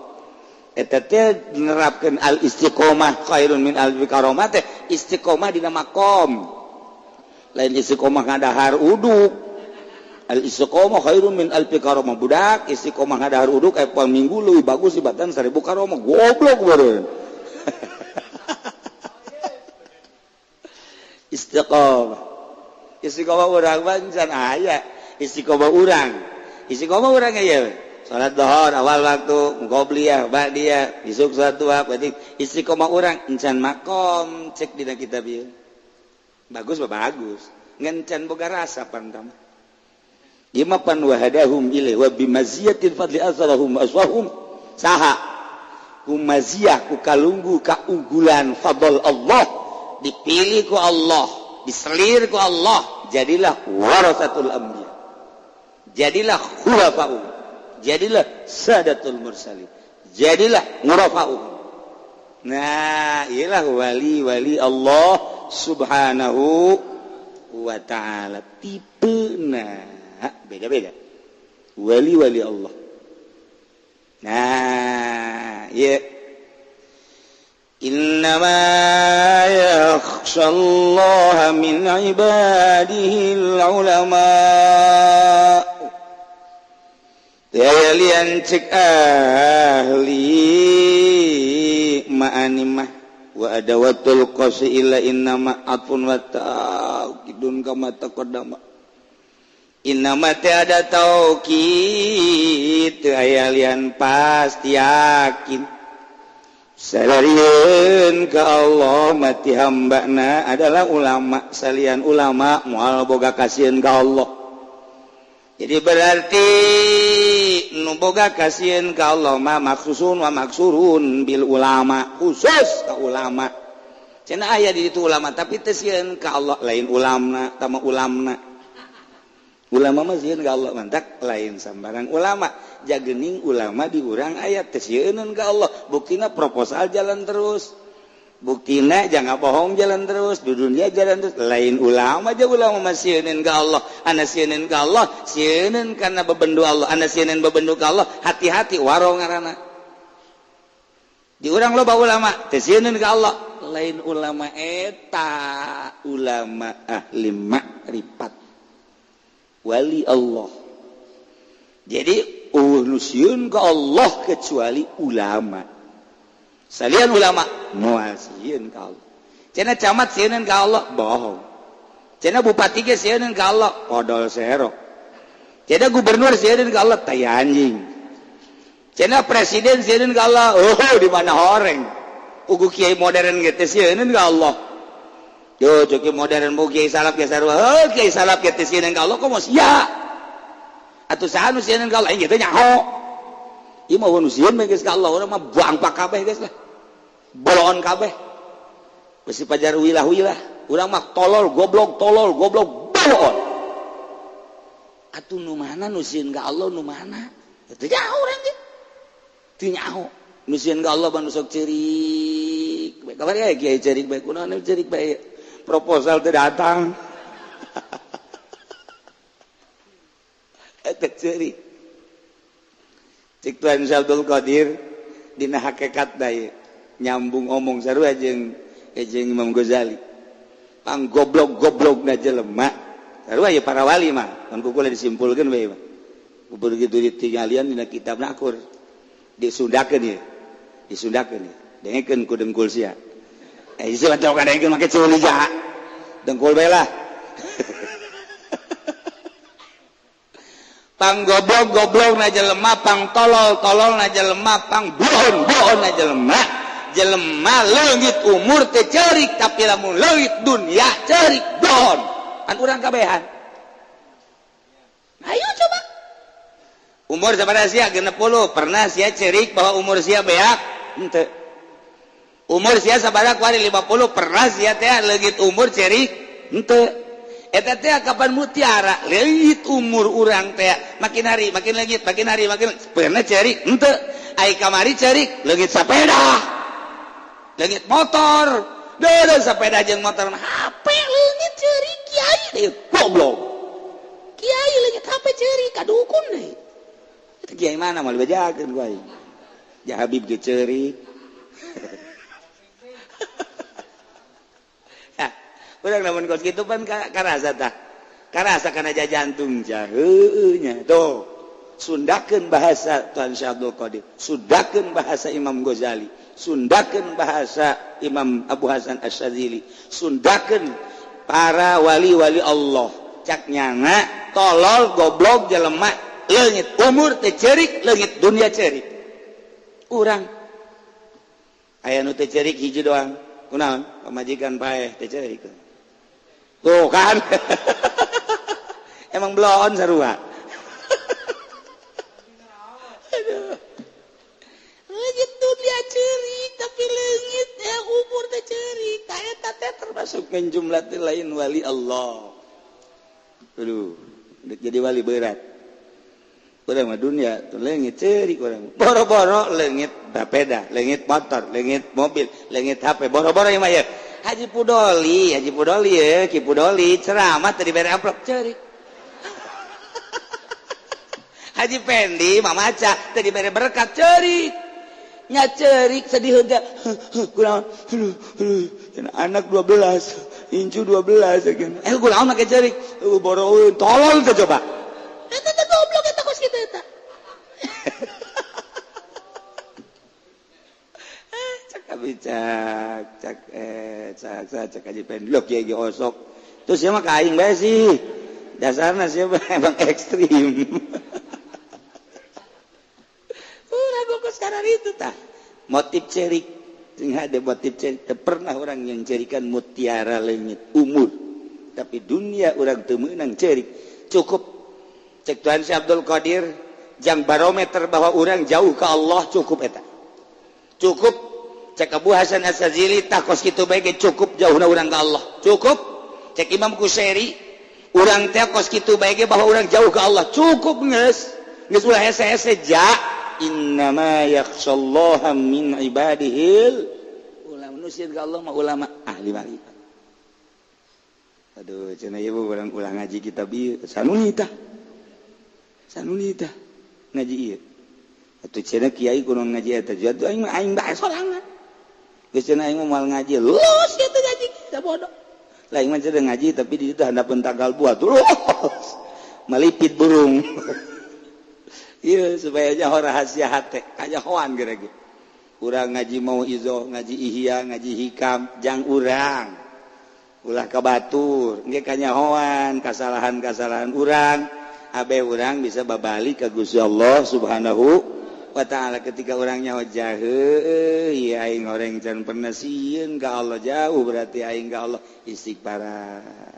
Eta teh nerapkeun al istiqomah khairun min alfi karamah teh istiqomah dina makom. Lain istiqomah ngadahar uduk. Al istiqomah khairun min alfi karamah budak istiqomah ngadahar uduk aya poe minggu leuwih bagus dibatan 1000 karamah goblok beureun. Istiqomah. Istiqomah urang mah can aya. Istiqomah urang. Istiqomah urang ieu salat dhuhur awal waktu qobliyah ba'diyah isuk salat duha berarti istiqomah urang encan makom cek dina kitab ieu. Bagus mah bagus ngan can boga rasa pantam. Ieu mah pan wahadahum ilaih wa bimaziyatil fadli azrahum aswahum saha ku maziyah ku kalunggu kaunggulan fadl Allah dipilih ku Allah diselir ku Allah jadilah warasatul anbiya, jadilah khulafa'u, jadilah sadatul mursalin, jadilah ngurafa'u. Nah, ialah wali-wali Allah subhanahu wa ta'ala. Tipe nah beda-beda wali-wali Allah. Nah, ya innama yakhshallaha min ibadihil ulama. Lian cek ahli ma'animah wa adawatul qasi illa innama atfun wa ta'kidun kama taqaddama. Innama teh ada taukid teu aya lian pasti yakin. Salarieun ka Allah mati hambana adalah ulama, salian ulama moal boga kasieun ka Allah. Jadi berarti nu boga kasieun ka Allah mah maksusun wa maksurun bil ulama, khusus ka ulama. Cenah aya di ditu ulama tapi teu sieun ka Allah, lain ulamna tama ulamna. Ulama mah sieun ka Allah mantak lain sambarang ulama. Jagening ulama di urang aya teu sieuneun ka Allah. Buktina proposal jalan terus. Buktina jangan bohong jalan terus, di dunia jalan terus. Lain ulama aja ulama mah sieuneun ka Allah. Ana sieuneun ka Allah, sieuneun kana bebendu Allah, ana sieuneun bebendu ka Allah. Hati-hati waro ngaranna. Di urang loba ulama teu sieuneun ka Allah. Lain ulama eta, ulama ahli makrifat. Wali Allah. Jadi nu sieun ka Allah kecuali ulama. Salian ulama moal sieun ka Allah. Cenah camat sieun ka Allah, bohong. Cenah bupati ge sieun ka Allah, odol serok. Cenah gubernur sieun ka Allah, tai anjing. Cenah presiden sieun ka Allah, oh di mana horeng. Ugu kiai modern ge teh sieun ka Allah. Yo joki modern mau kiai salaf ge sarua, heuh kiai salaf ge teh sieun ka Allah komo sia. Atuh saha nu sieun ka Allah aing teh nyaho. Ieu mah nu sieun mah geus ka Allah, urang mah bangpak kabeh geus lah. Boloon kabeh. Besi pajar wilah-wilah, urang mah tolol goblok boloon. Atuh nu mana nu sieun ka Allah nu mana? Teu nyaho urang ge. Teu nyaho. Nu sieun ka Allah mah nu sok ceurik. Bae kabar ya kiai ceurik bae kunaon ceurik bae. Proposal teu datang. Eta ceurik. Cik Tuan Abdul Qadir dina hakikat da nyambung omong sarua jeung Imam Ghazali. Pang goblok-goblokna jelema. Sarua ya para wali mah, kan ku kula disimpulkeun bae mah. Begitu ditinggalian dina kitab nakur. Disundakeun ieu. Disundakeun ieu. Dengekeun ku dengkul sia. Isi macam kadang itu makin culi jahat, dengkul bela. Pang goblok goblok na jelema, pang tolol tolol na jelema, pang bohon bohon na jelema, jelema leungit umur teh ceurik tapi lamun leungit dunia ceurik bohon. Kan urang kabehan. Ayo coba. Umur sabaraha sia 60, pernah sia ceurik bahwa umur sia beak? Henteu. Umur sia sabaraha kuari 50, pernah sia teh leungit umur ceurik? Henteu. Eta teh kapan mutiara leungit umur urang teh makin hari makin leungit, makin hari makin pernah ceurik? Henteu. Ai kamari ceurik leungit sepeda. Leungit motor. Deuleu sepeda jeung motor mah HP leungit ceurik kiai deui goblok. Kiai leungit HP ceurik ka dukun deui. Eta kiai mana moal dibejakeun ku aing. Ja Habib ge ceurik. Urang lamun kos kitu pan karasa tah. Karasa kana jantung heueuh nya. Tuh, sundakeun bahasa Tuan Syekh Abdul Qadir, sundakeun bahasa Imam Ghazali, sundakeun bahasa Imam Abu Hasan Asy-Syadzili, sundakeun para wali-wali Allah. Cak nyana tolol goblok jelema leungit umur teh ceurik, leungit dunia ceurik. Urang aya nu teh ceurik hiji doang. Kunaon? Pamajikan paeh teh ceurik. Tuh kan. Emang belon sarua. Aduh. Leungit dunia ceurik tapi leungit umur teh ceurik. Ta eta teh termasuk menjumlah teh lain wali Allah. Aduh, jadi wali berat. Urang mah dunia tuh leungit ceurik urang. Boro-boro leungit sepeda, leungit motor, leungit mobil, leungit HP, boro-boro ieu mah ya. Haji Pudoli ya, Ki Pudoli ceramah tadi bere amplop ceurik. Haji Pendi mamaca tadi bere berkat ceurik. Nya ceurik sedih teh. Kunaon? Anak 12, incu 12 sakieu. Kunaon make ceurik? Boro tolol teh coba. Eta teh goblok eta kos kitu eta. Cak cak cak cak Haji Pendi lho kiai ge osok. Terus sia mah ka aing bae sih. Dasarna siapa emang ekstrim. Urang kok sekarang itu tah. Motif cerik sing ada motif cerik. Teu pernah orang yang cerikan mutiara leungit umur. Tapi dunia urang teu meunang cerik. Cukup cek Tuhan Syekh Abdul Qadir jang barometer bahwa orang jauh ke Allah cukup eta. Cukup cek Abu Hasan Asy-Syadzili tah kos kitu bae ge cukup jauhna urang ka Allah. Cukup cek Imam Kusyairi urang teh kos kitu bae ge bahwa urang jauh ke Allah. Cukup geus. Geus ulah hese-hese ja innama yakhshallaha min ibadihil ulama. Nu sieun ka Allah mah ulama ahli makrifat. Aduh cenah ieu urang ulah ngaji kitab ieu sanuni tah. Sanuni tah ngaji ieu. Atuh cenah kiai kudu ngaji eta atuh aing mah aing bae sorangan. Geus cenah aing mah moal ngaji. Los kitu ngaji kita bodoh. Lah aing mah cenah ngaji tapi di ditu handapeun tanggal buah terus. Malipit burung. Ieu supaya nyaho rahasia hate, kanyahoan geura ge. Urang ngaji mau izo, ngaji ihya, ngaji hikam, jang urang. Ulah ka batur, engke kanyahoan kasalahan-kasalahan urang. Abe urang bisa babalik ka Gusti Allah Subhanahu wa ta'ala ketika urang nyaho jahe, ieu aing horeng can pernah sieun ka Allah jauh berarti aing ka Allah istighfaran.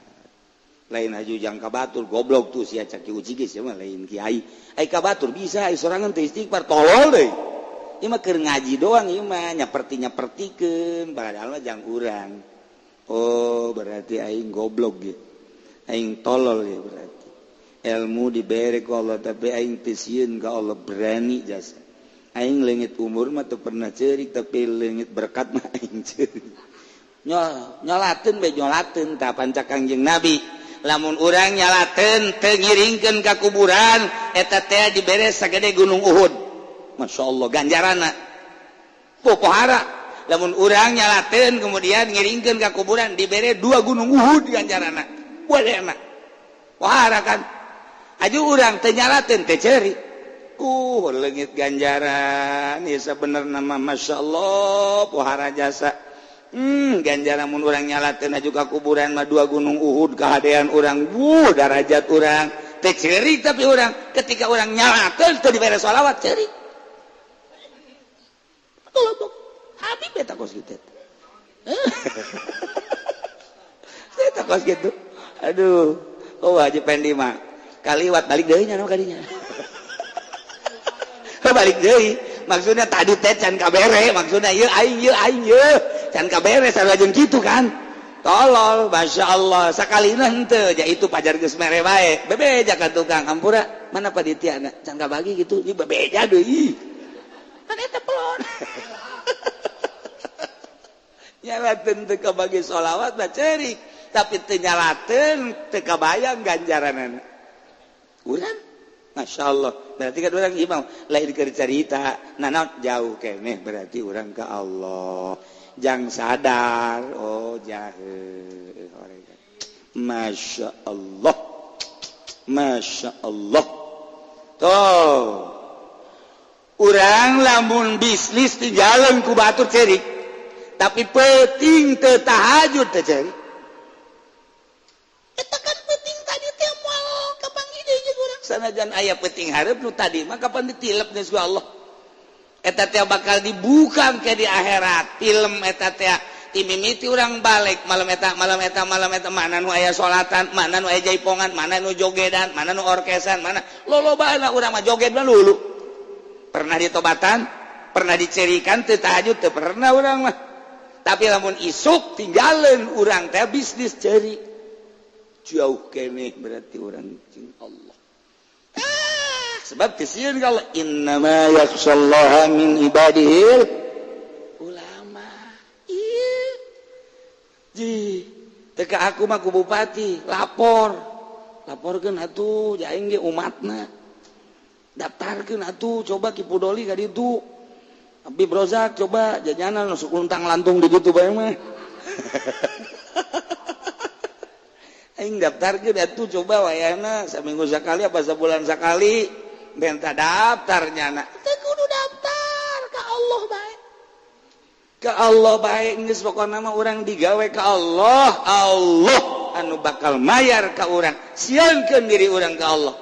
Lain aju jang ka batur goblok tuh sia caki uji geus mah lain kiai. Ai ka batur bisa ai sorangan teh istighfar tolol deui. Ieu mah keur ngaji doang ieu mah nyaperti-nyapertikeun padahal mah jang urang. Oh berarti aing goblok ge. Aing tolol ya berarti. Ilmu dibere ku Allah tapi aing teu sieun ka Allah berani jasa. Aing leungit umur mah teu pernah ceurik tapi leungit berkat mah aing ceurik. Nyolateun bae nyolateun tah panca Kangjeng Nabi. Lamun urang nyalateun teu ngiringkeun ka kuburan eta teh dibere sagede gunung Uhud. Masya Allah ganjarana. Popohara lamun urang nyalateun kemudian ngiringkeun ka kuburan dibere 2 gunung Uhud ganjarana. Boleh mah. Pohara kan. Aju urang teu nyalateun teu ceurik. Leungit ganjaran ieu sabenerna mah Masya Allah pohara jasa. Ganjaran mun urang nyalateun aju ka kuburan mah 2 gunung Uhud kahadean urang wuh darajat urang teu ceurik tapi urang ketika urang nyalateun teu dibere sholawat ceurik. Goblok. Habib eta kos kitu. Eta kos kitu. Aduh, oh Haji Pendi mah kaliwat balik deui nya ka dinya. Balik deui. Maksudnya tadi teh can kabere, maksudnya ieu aing ieu aing ieu can kabere sarua jeung kitu kan. Tolol, Masya Allah, sakalina henteu, ja itu pajar geus mere bae. Bebeja ka tukang hampura, mana panitia can kabagi gitu, ieu bebeja deui. Kan eta pelon. Nyalateun teu kabagi sholawat mah ceurik, tapi teu nyalateun teu kabayang ganjaranana. Urang Masya Allah, berarti kan orang imam lain keur carita, nah jauh keneh berarti orang ke Allah. Jang sadar, oh jahe, Masya Allah, Masya Allah. Tuh, urang lamun bisnis di jalan ku batur cerik, tapi penting teu tahajud teu cerik. Eta kan penting tadi teh moal kapanggih deui jeung urang. Sanajan aya penting hareup nu tadi mah kapan ditilep geus ku Allah. Eta teh bakal dibuka ke di akhirat. Film eta teh timimiti urang balik malam eta malam eta malam eta mana nu aya salatan, mana nu aya jaipongan, mana nu jogedan, mana nu orkesan, mana lolobana urang mah joget mah lulu. Pernah ditobatan, pernah dicerikan teu tahajud teu pernah urang mah. Tapi lamun isuk tinggalin urang teh bisnis ceri. Jauh keneh berarti urang jeung Allah. Sebab kesieun kalau innama yakhshallaha min ibadihil ulama. Iya. Ji, teka aku mah ku bupati, lapor. Laporkeun atuh, ja aing ge umatna. Daftarkeun atuh, coba Ki Pudoli ka ditu. Habib Rozak coba jajanan masuk luntang lantung di ditu bae mah. Aing daftarkeun atuh coba wayahna saminggu sakali apa sabulan sakali. Minta daftar nyana. Teu kudu daftar ka Allah bae. Ka Allah bae geus pokona mah urang digawe ka Allah. Allah. Allah anu bakal mayar ka urang, sieunkeun diri urang ka Allah.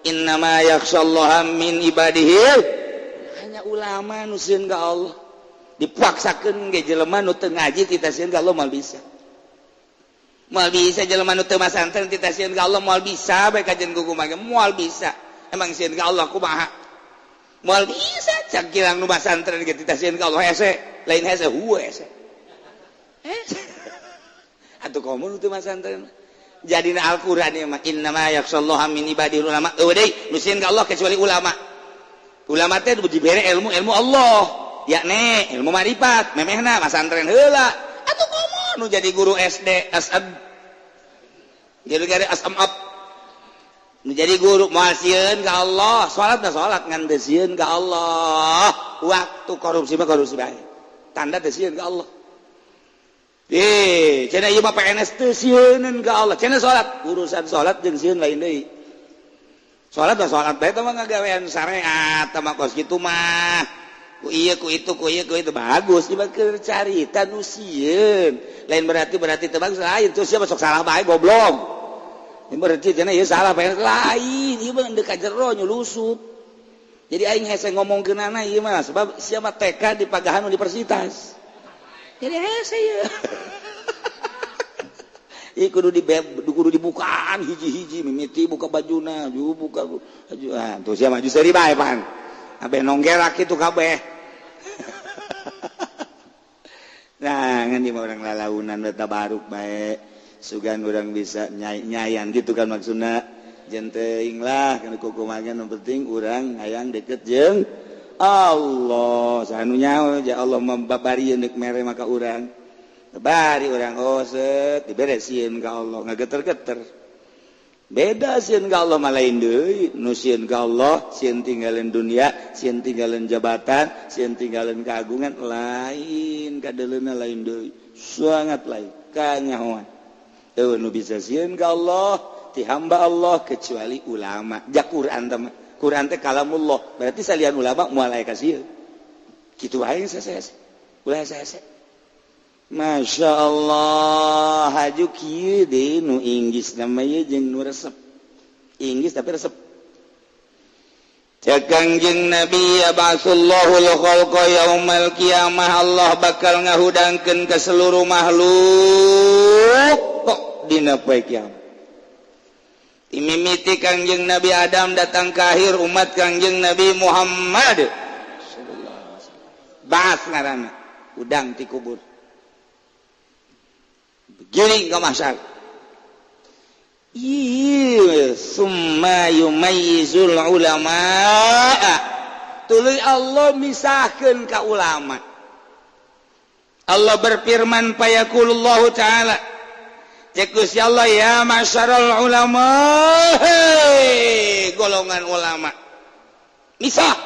Innama yakhsyallaha min ibadihi, hanya ulama nu sieun ka Allah. Dipaksakeun ge jelema nu teu ngaji tita sieun ka Allah moal bisa. Moal bisa jelema nu teu masantren tita sieun ka Allah moal bisa bae kajian kumaha ge moal bisa. Emang sieun ka Allah kumaha? Moal bisa cak kilang nu masantren ge tita sieun ka Allah hese, lain hese hueu hese. Atuh komo nu teu masantren. Jadina Al-Qur'an ieu mah innama yakhsyallaha min ibadil ulama. Eueuh deui nu sieun ka Allah kecuali ulama. Ulama teh dibere ilmu ilmu Allah, yakni ilmu marifat, memehna masantren heula. Atuh komo nu jadi guru SD, SM. Jadi gare SM up. Nu jadi guru moal sieun ka Allah, salat na salat ngan teu sieun ka Allah. Waktu korupsi mah korupsi bae. Tanda teu sieun ka Allah. Cenah ieu mah PNS teu sieuneun ka Allah. Cenah salat, urusan salat jeung sieun lain deui. Salat mah salat bae teh mah ngagawean syariat tah mah kos kitu mah. Ku ieu ku itu ku ieu ku itu bagus ieu mah keur carita nu sieun. Lain berarti berarti teu bagus lain terus sia sok salah bae goblok. Ini berarti cenah ieu salah PNS lain ieu mah deuk ka jero nyulusup. Jadi aing hese ngomongkeunana ieu mah sebab sia mah TK di pagahan universitas. Jadi hese ieu. Ieu kudu kudu dibukaan hiji-hiji mimiti buka bajuna, ju buka baju. Ah, tuh sia maju seuri bae pan. Abe nonggerak kitu kabeh. Nah, ngan di urang lalaunan we tabaruk bae. Sugan urang bisa nyayan gitu kan maksudna. Jeung teuing lah kana kukumaha nu penting urang hayang deket jeung Allah. Sanu nyaho ja Allah membabarieun deuk mere maka urang. Bari urang oh set dibere sieun ka Allah ngageter-geter. Beda sieun ka Allah mah lain deui, nu sieun ka Allah sieun tinggalin dunia, sieun tinggalin jabatan, sieun tinggalin keagungan lain kadeleuna lain deui. Sangat lain kanyahoan. Eueuh nu bisa sieun ka Allah ti hamba Allah kecuali ulama. Ja Quran teh mah. Quran teh kalamullah, berarti salian ulama moal aya ka sieun. Kitu wae sese. Ulah sese. Masya Allah haju kieu deui nu Inggris namanya jeung nu resep Inggris tapi resep. Cek Kangjeng Nabi yab'atsullahul khalqa yaumal qiyamah, Allah bakal ngahudangkeun ka seluruh makhluk kok dina poe kiamat. Mimiti Kangjeng Nabi Adam datang ke akhir umat Kangjeng Nabi Muhammad sallallahu alaihi wasallam. Ba'ats ngaranna udang ti kubur. Giring ke mahsyar. Iya, summa yumayyizul ulama. Tuluy Allah misahkeun ka ulama. Allah berfirman payaqulullahu ta'ala. Cek Gusti Allah ya masyarul ulama, hei, golongan ulama. Misah.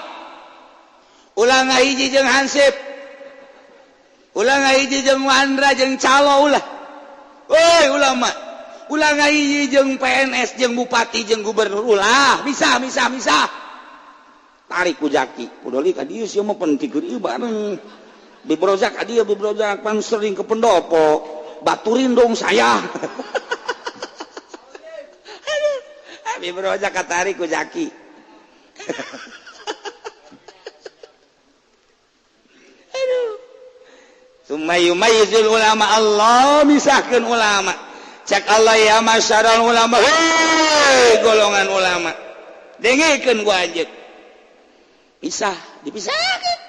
Ulah ngahiji jeung hansip. Ulah ngahiji jeung Wandra jeung calo ulah. Woi ulama, ulah ngahiji jeung PNS jeung bupati jeung gubernur ulah, misah misah misah. Tarik ku jaki, kudoli ka dieu sia mah penting keur ieu bareng. Bibrojak ka dieu bibrojak pan sering ke pendopo. Baturin dong saya. Bibrojak katarik ku jaki. Aduh. Summa yumayyizul ulama, Allah misahkeun ulama. Cek Allah ya masyaral ulama, hei golongan ulama. Dengekeun ku anjeun. Pisah, dipisahkeun.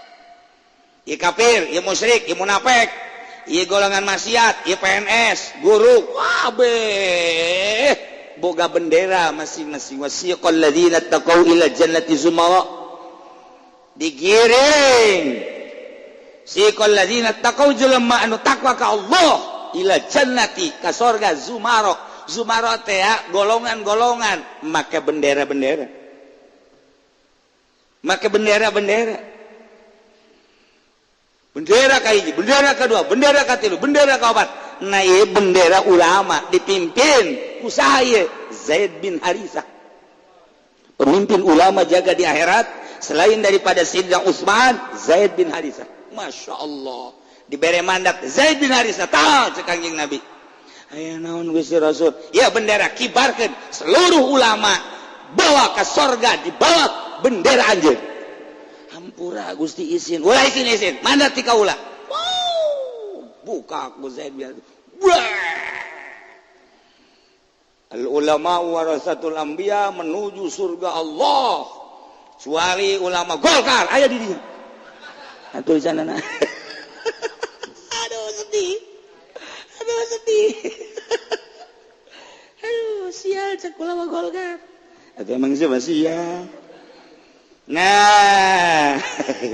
Ieu kafir, ieu musyrik, ieu munafik, ieu golongan maksiat, ieu PNS, guru, kabeh boga bendera masing-masing. Wasiqal ladzina taqau ila jannati zumara. Digiring siqal ladzina taqau jelema anu takwa ka Allah ila jannati ka sorga zumara. Zumara teh golongan-golongan make bendera-bendera. Make bendera-bendera. Bendera kahiji, bendera kedua, bendera katilu, bendera kaopat. Nah ieu bendera ulama dipimpin ku saha ieu? Zaid bin Haritsah. Pemimpin ulama jaga di akhirat selain daripada Sayyidina Utsman, Zaid bin Haritsah. Masya Allah, diberi mandat Zaid bin Haritsah, tah cek Kangjeng Nabi. Aya naon Gusti Rasul? Ya bendera kibarkeun seluruh ulama bawa ke sorga di bawah bendera anjeun. Hampura Gusti izin. Ulah izin izin. Mana ti kaula? Wow, buka ku Zaid biar. Al ulama warasatul anbiya menuju surga Allah. Kecuali ulama Golkar aya di dinya. Atuh di sana. Aduh sedih. Aduh sedih. Aduh sial cek ulama Golkar. Atau emang siapa sial. Nah,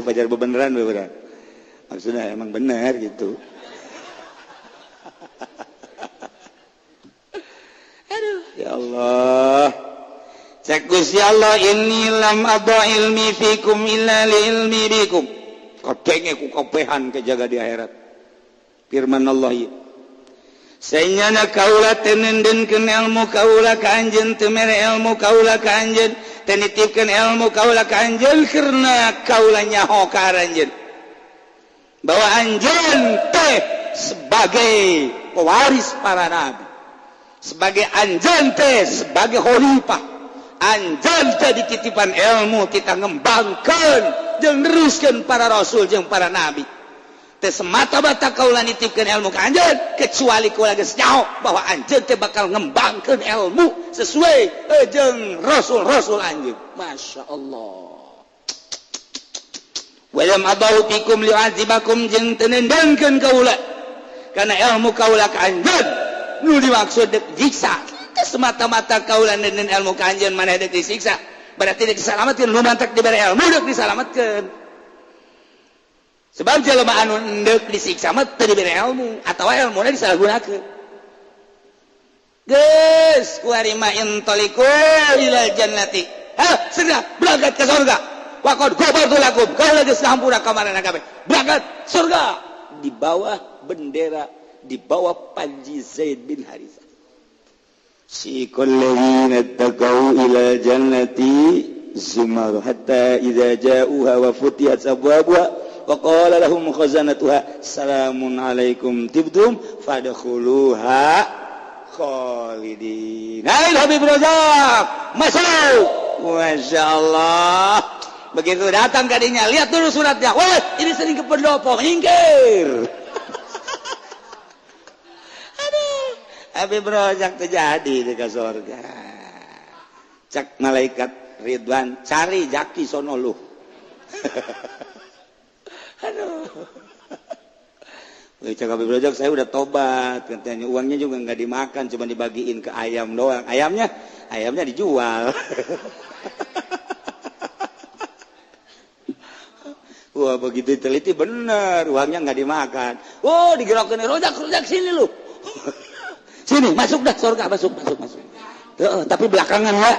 pajar bebeneran bebeneran. Maksudnya emang benar gitu. Aduh, ya Allah. Cek Gusti Allah inni lam adha ilmi fikum illa li ilmi bikum. Kadenge ku kabehan kejaga di akhirat. Firman Allah ieu. Sanyana kaula tenendenkeun ilmu kaula ka anjeun teu mere ilmu kaula ka anjeun teu nitipkeun ilmu kaula ka anjeun karena kaula nyaho ka anjeun. Bahwa anjeun teh sebagai pewaris para nabi, sebagai anjeun teh sebagai khalifah, anjeun teh dititipan ilmu kita ngembangkeun jeung neruskeun para rasul jeung para nabi. Teh semata-mata kaula nitipkeun ilmu ka anjeun kecuali kaula geus nyaho bahwa anjeun teh bakal ngembangkeun ilmu sesuai jeung rasul-rasul anjeun. Masya Allah. Walam adahu fikum li'azibakum jeung teu nendangkeun kaula kana ilmu kaula ka anjeun nu dimaksud deuk jiksa. Teh semata-mata kaula nenden ilmu ka anjeun maneh deuk disiksa, berarti deuk disalametkeun. Nu mantak dibere ilmu deuk disalametkeun. Sebab jelema anu endek disiksa mah teu dibere ilmu atawa ilmuna disalahgunakeun. Geus kuari mah intaliqu ilal jannati. Ha, segera berangkat ke surga. Wa qad ghafartu lakum. Kaula geus ngahampura ka manehna kabeh. Berangkat surga di bawah bendera, di bawah panji Zaid bin Harithah. Siqal ladzina taqau ila jannati zumar hatta idza ja'uha wa futihat abwabuha wa qala lahum khazanatuha salamun alaikum tibtum fadkhuluha khalidin. Hai Habib Razak masuk. Masya Allah. Begitu datang kadinya lihat dulu suratnya. Wah, ini sering ke pendopo, minggir. Aduh, Habib Razak terjadi di surga. Cak malaikat Ridwan cari jaki sono lu. Aduh. Cak Habib Razak saya udah tobat katanya, uangnya juga nggak dimakan, cuma dibagiin ke ayam doang. Ayamnya dijual. Wah, begitu teliti bener, uangnya nggak dimakan. Oh, digerakin Rozak sini lu. Sini, masuk dah surga, masuk. Tapi belakangan ya.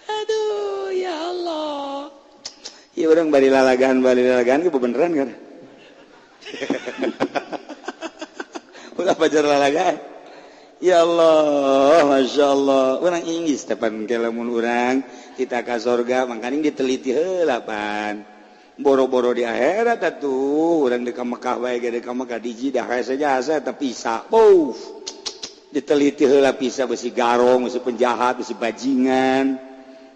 Aduh, ya Allah. Ya orang bari lalagan ke beneran kan. Ulah pacar lalagan. Ya Allah, Masya Allah. Orang Inggris tepan ke lamun urang kita ka sorga mangkaning diteliti heula pan. Boro-boro di akhirat atuh urang di ka Mekah bae ge di ka Mekah di Jidah hese jasa eta pisa. Puff. Diteliti heula pisa besi garong, besi penjahat, besi bajingan.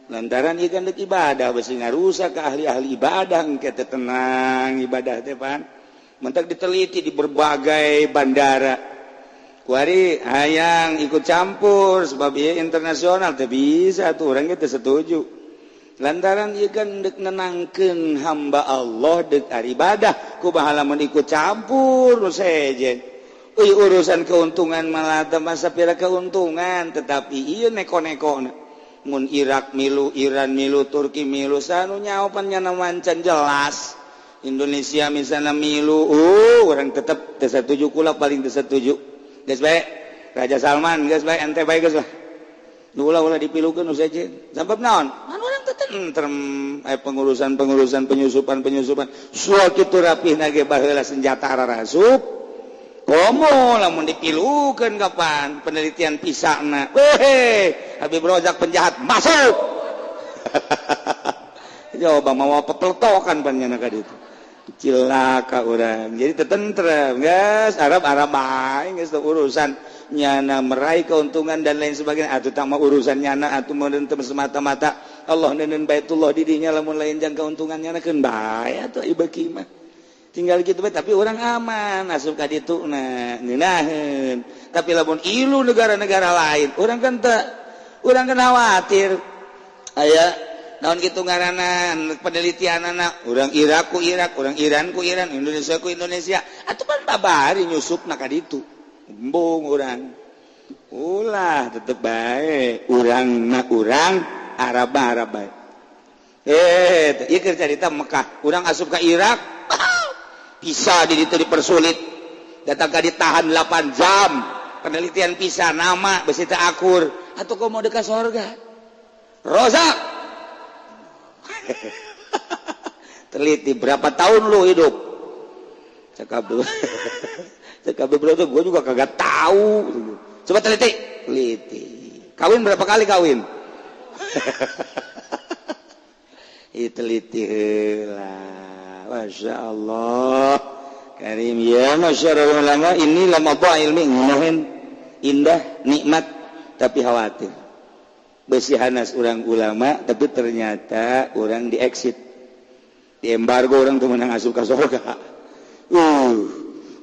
Lantaran ieu kan deuk ibadah besi ngarusak ka ahli-ahli ibadah engke teh tenang ibadah teh pan. Mentak diteliti di berbagai bandara. Kuari hayang ikut campur sebab ieu internasional teh bisa tuh urang ge teu setuju. Lantaran ieu kan deuk nenangkeun hamba Allah deuk ibadah kumaha lamun ikut campur nu sejen. Euy urusan keuntungan malah teh masa pira keuntungan tetapi ieu neko-nekona. Mun Irak milu, Iran milu, Turki milu sanu nyaopan nyana wancan jelas. Indonesia misalnya milu, orang tetep teu satuju kula paling teu satuju. Geus bae Raja Salman geus bae ente bae geus lah. Nu ulah-ulah dipilukeun nu sejen. Sabab naon? Man urang teu tentrem aya pengurusan-pengurusan penyusupan-penyusupan. Sual kitu rapihna ge baheula senjata ararasup. Komo lamun dipilukeun kapan penelitian pisana. Weh, Habib Rozak penjahat masuk. Coba mau pepeltokan panjenengan ka ditu. Cilaka urang. Jadi tetentrem, guys. Arab Arab bae geus urusan nyana meraih keuntungan dan lain sebagainya. Atuh tah mah urusan nyana, atuh meureun semata-mata Allah neundeun Baitullah di dinya, lamun lain jang keuntungan nyana, keun bae atuh ieu beuki mah. Tinggal gitu bae, tapi orang aman asup ka ditu na ngeunaheun. Tapi lamun ilu negara-negara lain, urang kan teu, urang kan khawatir. Aya naon gitu ngaranan penelitian anak orang Irak ku Irak, orang Iran ku Iran, Indonesia ku Indonesia, atau kan babari nyusup nak ditu, embung orang. Ulah, tetep baik urang na urang, Arab Arab baik. Iya, keur carita Mekah, urang asup ke Irak bisa di ditu dipersulit, datang ka ditahan 8 jam penelitian visa, nama besi teu akur atau kau mau dekat surga Rosa. Teliti berapa tahun lu hidup, cakap dulu, cakap beberapa, gue juga kagak tahu. Coba teliti, teliti, kawin berapa kali kawin. Itu teliti lah. Masya Allah Karim ya masyarakat ulama, ini lama ilmi ngunahin indah nikmat, tapi khawatir besi hanas orang ulama, tapi ternyata orang di exit, di embargo, orang tuh menang asup ke surga.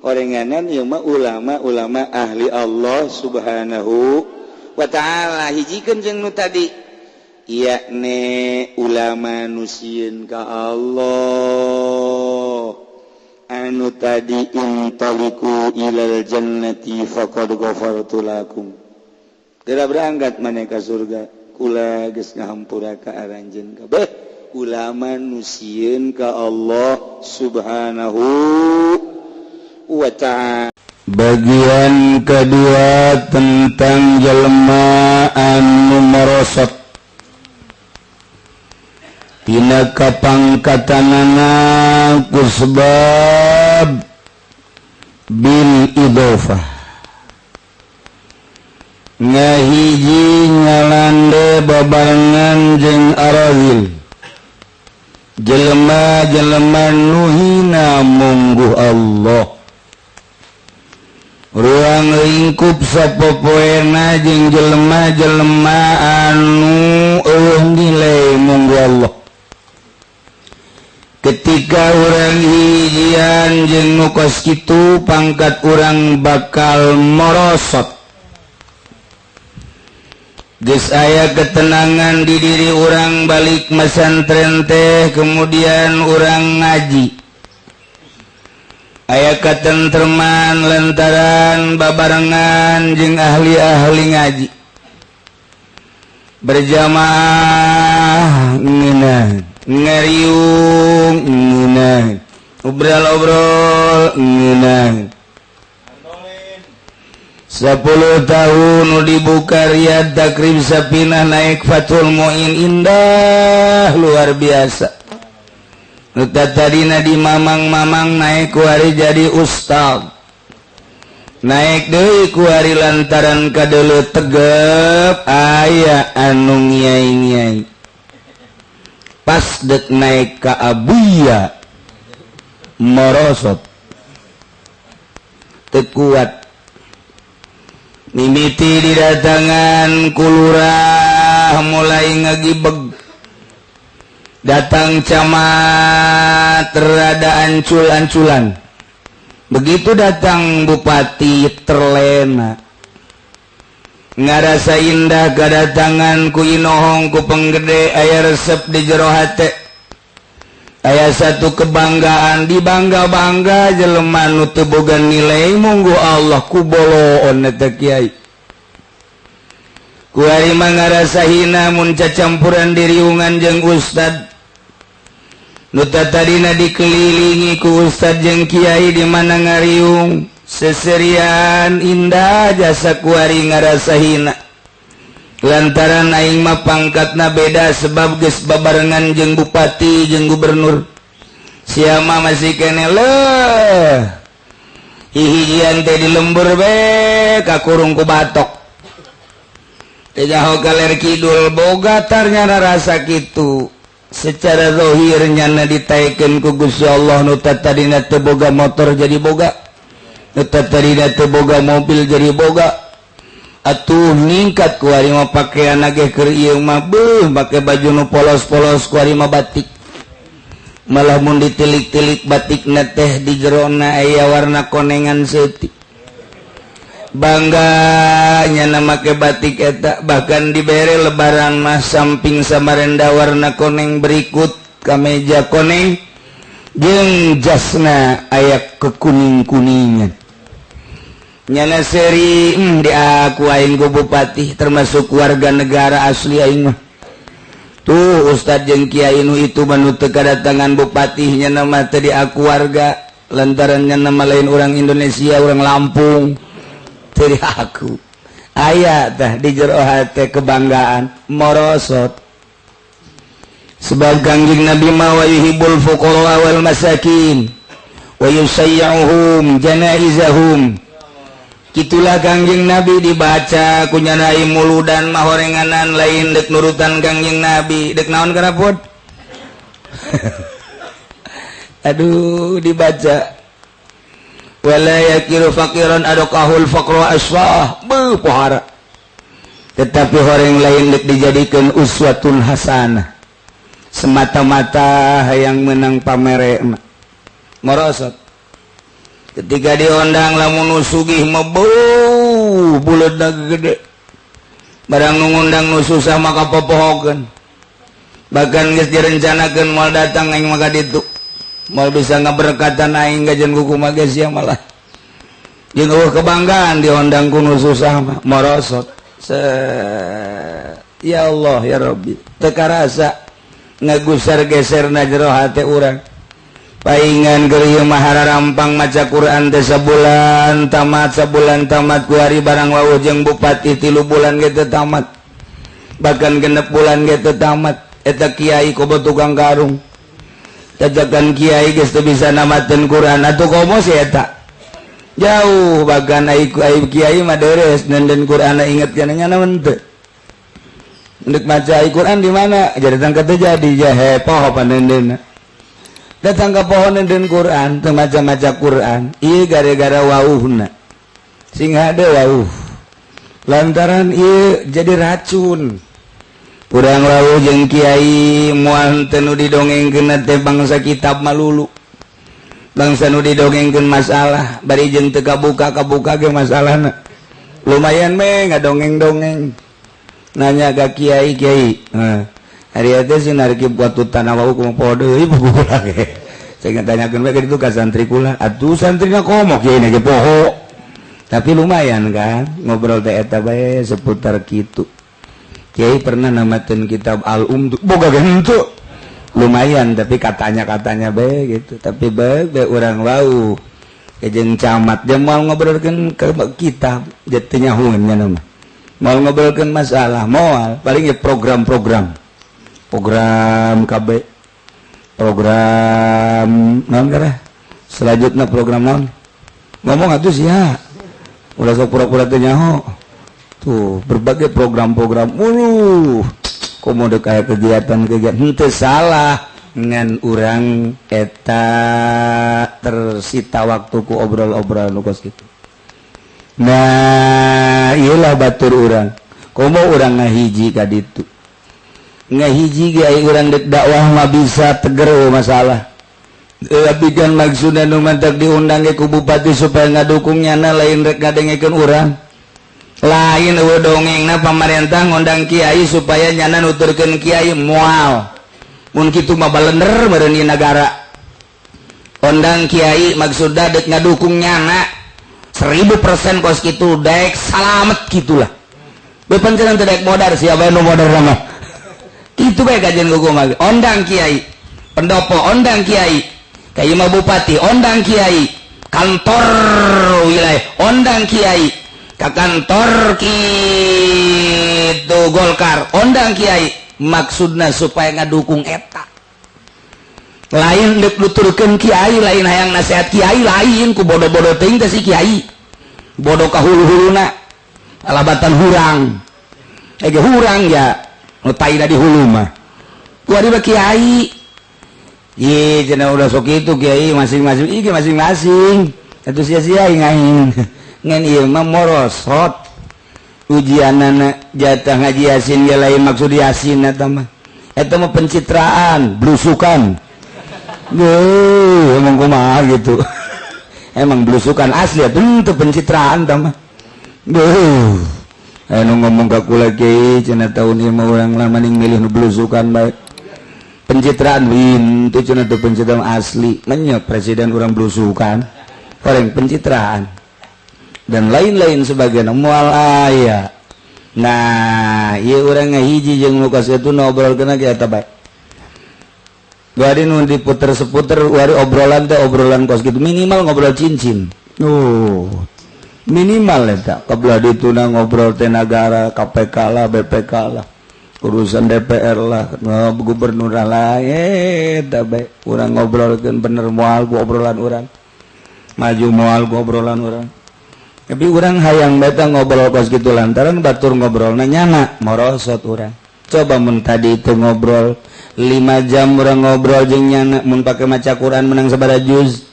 Orenganan ieu mah ulama-ulama ahli Allah Subhanahu wa ta'ala. Hijikeun jeung nu tadi, yakni ulama nu sieun ka Allah, anu tadi intaliku ilal jannati faqad ghafartu lakum. Geura berangkat maneh ka surga, kula geus ngahampura ka aranjeun kabeh. Ulama nu sieun ka Allah Subhanahu wa ta'ala. Bagian kedua tentang jelema anu merosot tina kapangkatanana kusbab bil idofah, ngahiji ngalande babarengan jeung arazil, jelema-jelema nu hina mungguh Allah, ruang lingkup sapopoena jeung jelema-jelema anu eueuh nilai mungguh Allah. Ketika urang hijian jeung nu kos kitu, pangkat urang bakal merosot. Geus aya ketenangan di diri urang balik mesantren teh, kemudian urang ngaji, aya katentreman lantaran babarengan jeung ahli-ahli ngaji berjamaah, ngeunah ngariung, ngeunah obrol-obrol, ngeunah. 10 tahun nu dibuka Riyad Takrib Sapinah, naik Fathul Muin, indah luar biasa. Nu tadina di mamang-mamang naik kuari jadi ustad, naik deui kuari lantaran kadeuleu tegep aya anu ngiai-ngiai, pas dek naik ka abuya merosot, teu kuat. Mimiti didatangan kulurah mulai ngagibeg, datang camat rada ancul-anculan, begitu datang bupati terlena, ngarasa indah kedatangan ku inohong ku penggede, aya resep di jero hate, aya satu kebanggaan, dibangga-bangga jelema nu teu boga nilai munggu Allah ku boloon eta kiai. Kuari mah ngarasa hina mun cacampuran diriungan jeung ustad nu tadina dikelilingi ku ustad jeung kiai, di mana ngariung seserian indah jasa, kuari ngarasa hina lantaran aing mah pangkatna beda sebab geus babarengan jeung bupati jeung gubernur, siapa masih kene leh hihijian teh di lembur be kakurung ku batok teh jaho kaler kidul boga, tarnyana rasa kitu. Secara zahir nyana ditaekeun ku Gusti Allah, nu tadina teu boga motor jadi boga, nu tadina teu boga mobil jadi boga. Atuh ningkat kuari mah pakaian ge, keur ieu mah beuh make baju nu polos-polos, kuari mah batik. Malah mun ditilik-tilik batik teh di jerona aya warna konengan setik. Bangga nyana make batik eta. Bahkan dibere lebaran mah samping Samarenda warna koneng, berikut kameja koneng jeung jasna aya kekuning-kuningan. Nyana seri di aku aing ku bupati termasuk warga negara asli aing mah. Tuh Ustad jeung Kiai nu itu manu teu kadatangan bupati, nyana mah teu diaku warga lantaran nyana mah lain orang Indonesia, orang Lampung, teu diaku. Aya tah di jero hate kebanggaan morosot, sebab Kangjeng Nabi mah wa yuhibbul fuqara wal masakin wa yusayyuhum janaizahum. Itulah Kangjeng Nabi. Dibaca ku nyana muludan mah horenganan, lain dek nurutan Kangjeng Nabi, dek naon karapot. Aduh, dibaca wala yakilu faqiran adaqahul faqru asfah beuh pohara, tetapi horeng lain dek dijadikan uswatun hasanah, semata-mata hayang menang pamere mah merosot. Ketika diundang, lamun nu sugih mah beuh buleudna gede, barang nu ngundang nu susah maka popohokeun. Bahkan geus direncanakeun moal datang aing maka ditu, moal bisa ngaberkatan aing gajen kuku mah geus sia. Malah jeung eueuh kebanggaan diundang ku nu susah mah morosot. Se ya Allah ya Rabbi, teu karasa ngagusar geserna jero hate urang. Paingan keur ieu mah rampang maca Quran teh sabulan tamat, sabulan tamat. Kuari barang wawuh jeung bupati 3 bulan ge teu tamat, bahkan 6 bulan ge teu tamat. Eta kiai komo tukang karung, tajakan kiai geus teu bisa namateun Quran atuh, komo si eta jauh. Bahkan ai ai kiai mah deres nenden Quran, inget kana nya naon teu. Ndek maca Quran di mana? Jadi datang ke jadi jahe poho panendena. Datang ke pohon nenden Quran, teu maca-maca Quran. Ieu gara-gara wauhna. Sing hade wauh. Lantaran ieu jadi racun. Urang wawuh jeung kiai moal teu nu didongengkeun teh bangsa kitab malulu. Bangsa nu didongengkeun masalah, bari jeung teu kabuka-kabuka ge masalahna. Lumayan me ngadongeng-dongeng. Nanya ke kiai, kiai, nah, hari itu sih narik waktu tanah wau kumaha poho deui buku kula ge. Saya tanyakeun we itu ka santri kula, atuh santrina komo kiai ge poho. Tapi lumayan kan ngobrol teh eta bae seputar kitu. Kiai pernah namatin kitab Al-Um tuh, boga ge henteu. Lumayan, tapi katanya-katanya bae gitu. Tapi bae bae urang wau. Jeung camat dia mau ngobrolkeun ke kitab, jadi nyahueun nya mah. Mau ngobrolkan masalah moal, paling ya program-program, program KB, program naon kara selanjutnya, program naon. Ngomong atuh sia, ulah sok pura-pura teu nyaho. Tuh berbagai program-program, uluh komo kayak kegiatan-kegiatan henteu salah, ngan urang eta tersita waktu ku obrol-obrol nu kos kitu. Nah, iyalah batur urang komo urang ngahiji ka ditu, ngahiji ge ai urang dek dakwah mah bisa teger masalah. Tapi kan maksudna nu mantak diundang ge ku bupati supaya ngadukung nyana, lain rek ngadengekeun urang, lain eueuh dongengna. Pamarentah ngundang kiai supaya nyana nuturkeun kiai, moal. Mun kitu mah balender meureun ieu nagara. Ondang kiai maksudna dek ngadukung nyana 1000% kos kitu, dek salamet gitulah. Bepenceran teu dek modar, siapa nu modar mah kitu bae kajian kuku mah. Ondang kiai pendopo, ondang kiai ka imah bupati, ondang kiai kantor wilayah, ondang kiai ke kantor kitu Golkar, ondang kiai maksudna supaya ngadukung eta, lain dek nuturkeun kiai, lain hayang nasihat kiai, lain. Ku bodoh-bodoh teuing teh si kiai, bodoh ka hulu-huluna alabatan hurang. Ege hurang ya nu taina di hulu mah. Kuari mah kiai. Ye cenah udah sok itu kiai masing-masing, iki masing-masing. Atuh sia-sia aing ngan ieu mah morosot. Ujianana jatah ngaji Yasin ge lain maksud Yasin eta mah. Eta mah pencitraan, blusukan. Duh, emang kumaha gitu. Emang blusukan asli atuh pencitraan tah mah. Duh. Anu ngomong ka kula kiai cenah taun ieu mah urang lama ning milih nu blusukan bae. Pencitraan win itu cenah teu pencitraan asli. Menya presiden urang blusukan. Orang pencitraan. Dan lain-lain sebagainya moal aya. Nah, ieu urang ngahiji jeung nu kos itu ngobrolkeun ge eta bae. Wari nu diputer seputer wari obrolan teh obrolan kos gitu minimal ngobrol cincin. Oh. Minimal eta kabelah dituna ngobrol teh nagara KPK lah, BPK lah, urusan DPR lah, gubernur lah, eta bae urang ngobrolkeun bener moal ku obrolan urang. Maju moal ku obrolan urang. Tapi urang hayang beta ngobrol kos gitu lantaran batur ngobrolna nyana morosot urang. Coba mun tadi itu ngobrol 5 jam urang ngobrol jeung nyana mun pake maca Quran menang sabaraha juz.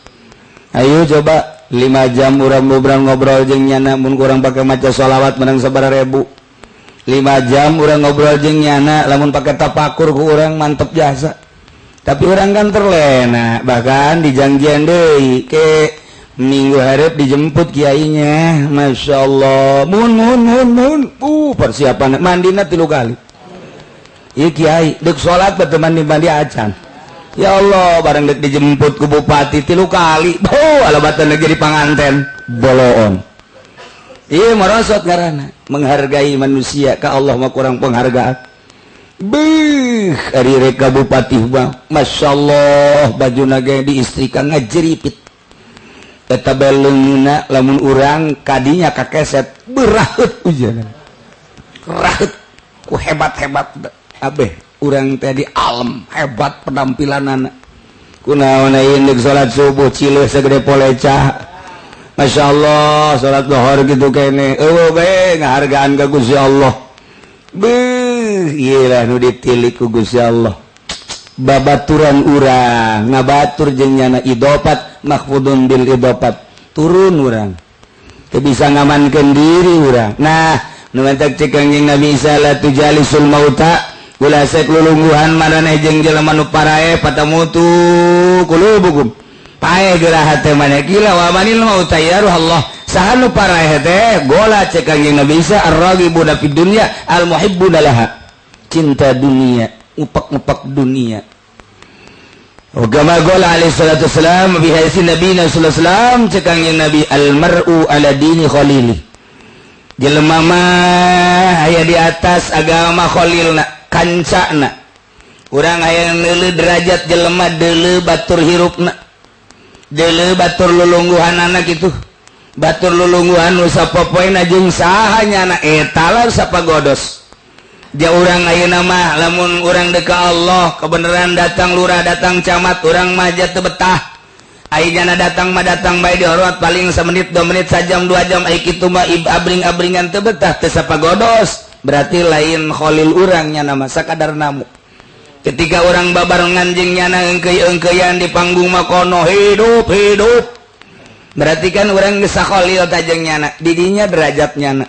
Ayo coba 5 jam urang ngobrol jeung nyana mun kurang pake maca sholawat menang sabaraha ribu. 5 jam urang ngobrol jeung nyana lamun pake tapakur ku urang mantep jasa. Tapi urang kan terlena bahkan dijanjian deui ke minggu hareup dijemput kiainya. Masya Allah mun mun mun mun persiapan mandina 3 kali. Ieu kiai deuk salat batu mandi-mandi acan. Ya Allah bareng deuk dijemput ku bupati 3 kali. Oh alabatan jadi panganten boloon. Ieu merosot ngaranna menghargai manusia ka Allah mah kurang penghargaan. Beuh ari rek ka bupati mah Masya Allah bajuna ge diistrika ngajeripit. Eta beleungna lamun urang kadinya kakeset beraheut ujian. Raheut ku hebat-hebat abeh urang teh di alam hebat penampilanana. Kunaon ayeuna deuk salat subuh cileuh sagede polecah. Masya Allah salat zuhur kitu kene eueuh bae ngahargaan ka Gusti Allah. Beuh ieu lah nu ditilik ku Gusti Allah. Babaturan urang ngabatur jeung nyana idofat makhfudun bil idofat turun urang teu bisa ngamankeun diri urang. Nah nu mantak cek Kangjeng Nabi Isa la tujalisul mauta ulah sek lulungguhan maraneh jeung jelema nu parae patamutu qulubukum pae geura hate maneh gila wa manil mauta ya ruh Allah saha nu parae teh gola cek Kangjeng Nabi Isa ar-raghibuna fid dunya al muhibbuna laha cinta dunia ngupak-ngupak dunia. Agama gola alaihi salatu wassalam bi hadis Nabi sallallahu alaihi wasallam cek Kangjeng Nabi al mar'u ala dini khalili jelema mah aya di atas agama khalilna kancana. Urang aya neuleuh derajat jelema deuleuh batur hirupna deuleuh batur lulungguhanana kitu batur lulungguhan nu sapopoena jeung saha nyana eta lah sapagodos. Dia urang ayeuna mah lamun urang deuk ka Allah kebenaran datang lurah datang camat urang mah teu betah. Ayeuna datang mah datang bae dihormat paling semenit 2 menit sajam 2 jam ai kitu mah abring-abringan teu betah teu sapagodos. Berarti lain khalil urang nyana mah sakadar namu. Ketika urang babarengan jeung nyana engkeuy-engkeuyan di panggung mah kono hidup hidup. Berarti kan urang geus sakhalil ta jeung nyana didinya derajat nyana.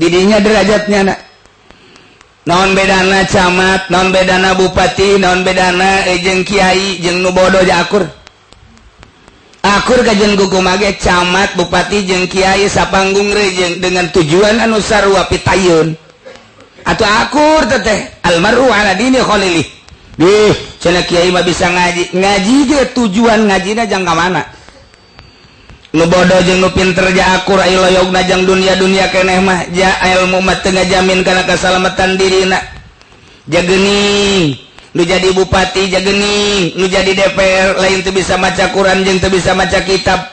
Didinya derajat nyana. Naon bedana camat, naon bedana bupati, naon bedana jeung kiai jeung nu bodoh ja akur. Akur kajen kumaha ge camat, bupati jeung kiai sapanggung rejeung dengan tujuan anu sarua pitayun. Atuh akur teteh almaru ala dini khalili. Duh, cenah kiai mah bisa ngaji. Ngaji ge tujuan ngajina jang ka mana? Nu bodoh jeung nu pinter ja akur ai loyogna jang dunia-dunia keneh mah ja ilmu mah teu ngajamin kana kasalamatan dirina. Ja geuning nu jadi bupati ja geuning nu jadi DPR lain teu bisa maca Quran jeung teu bisa maca kitab.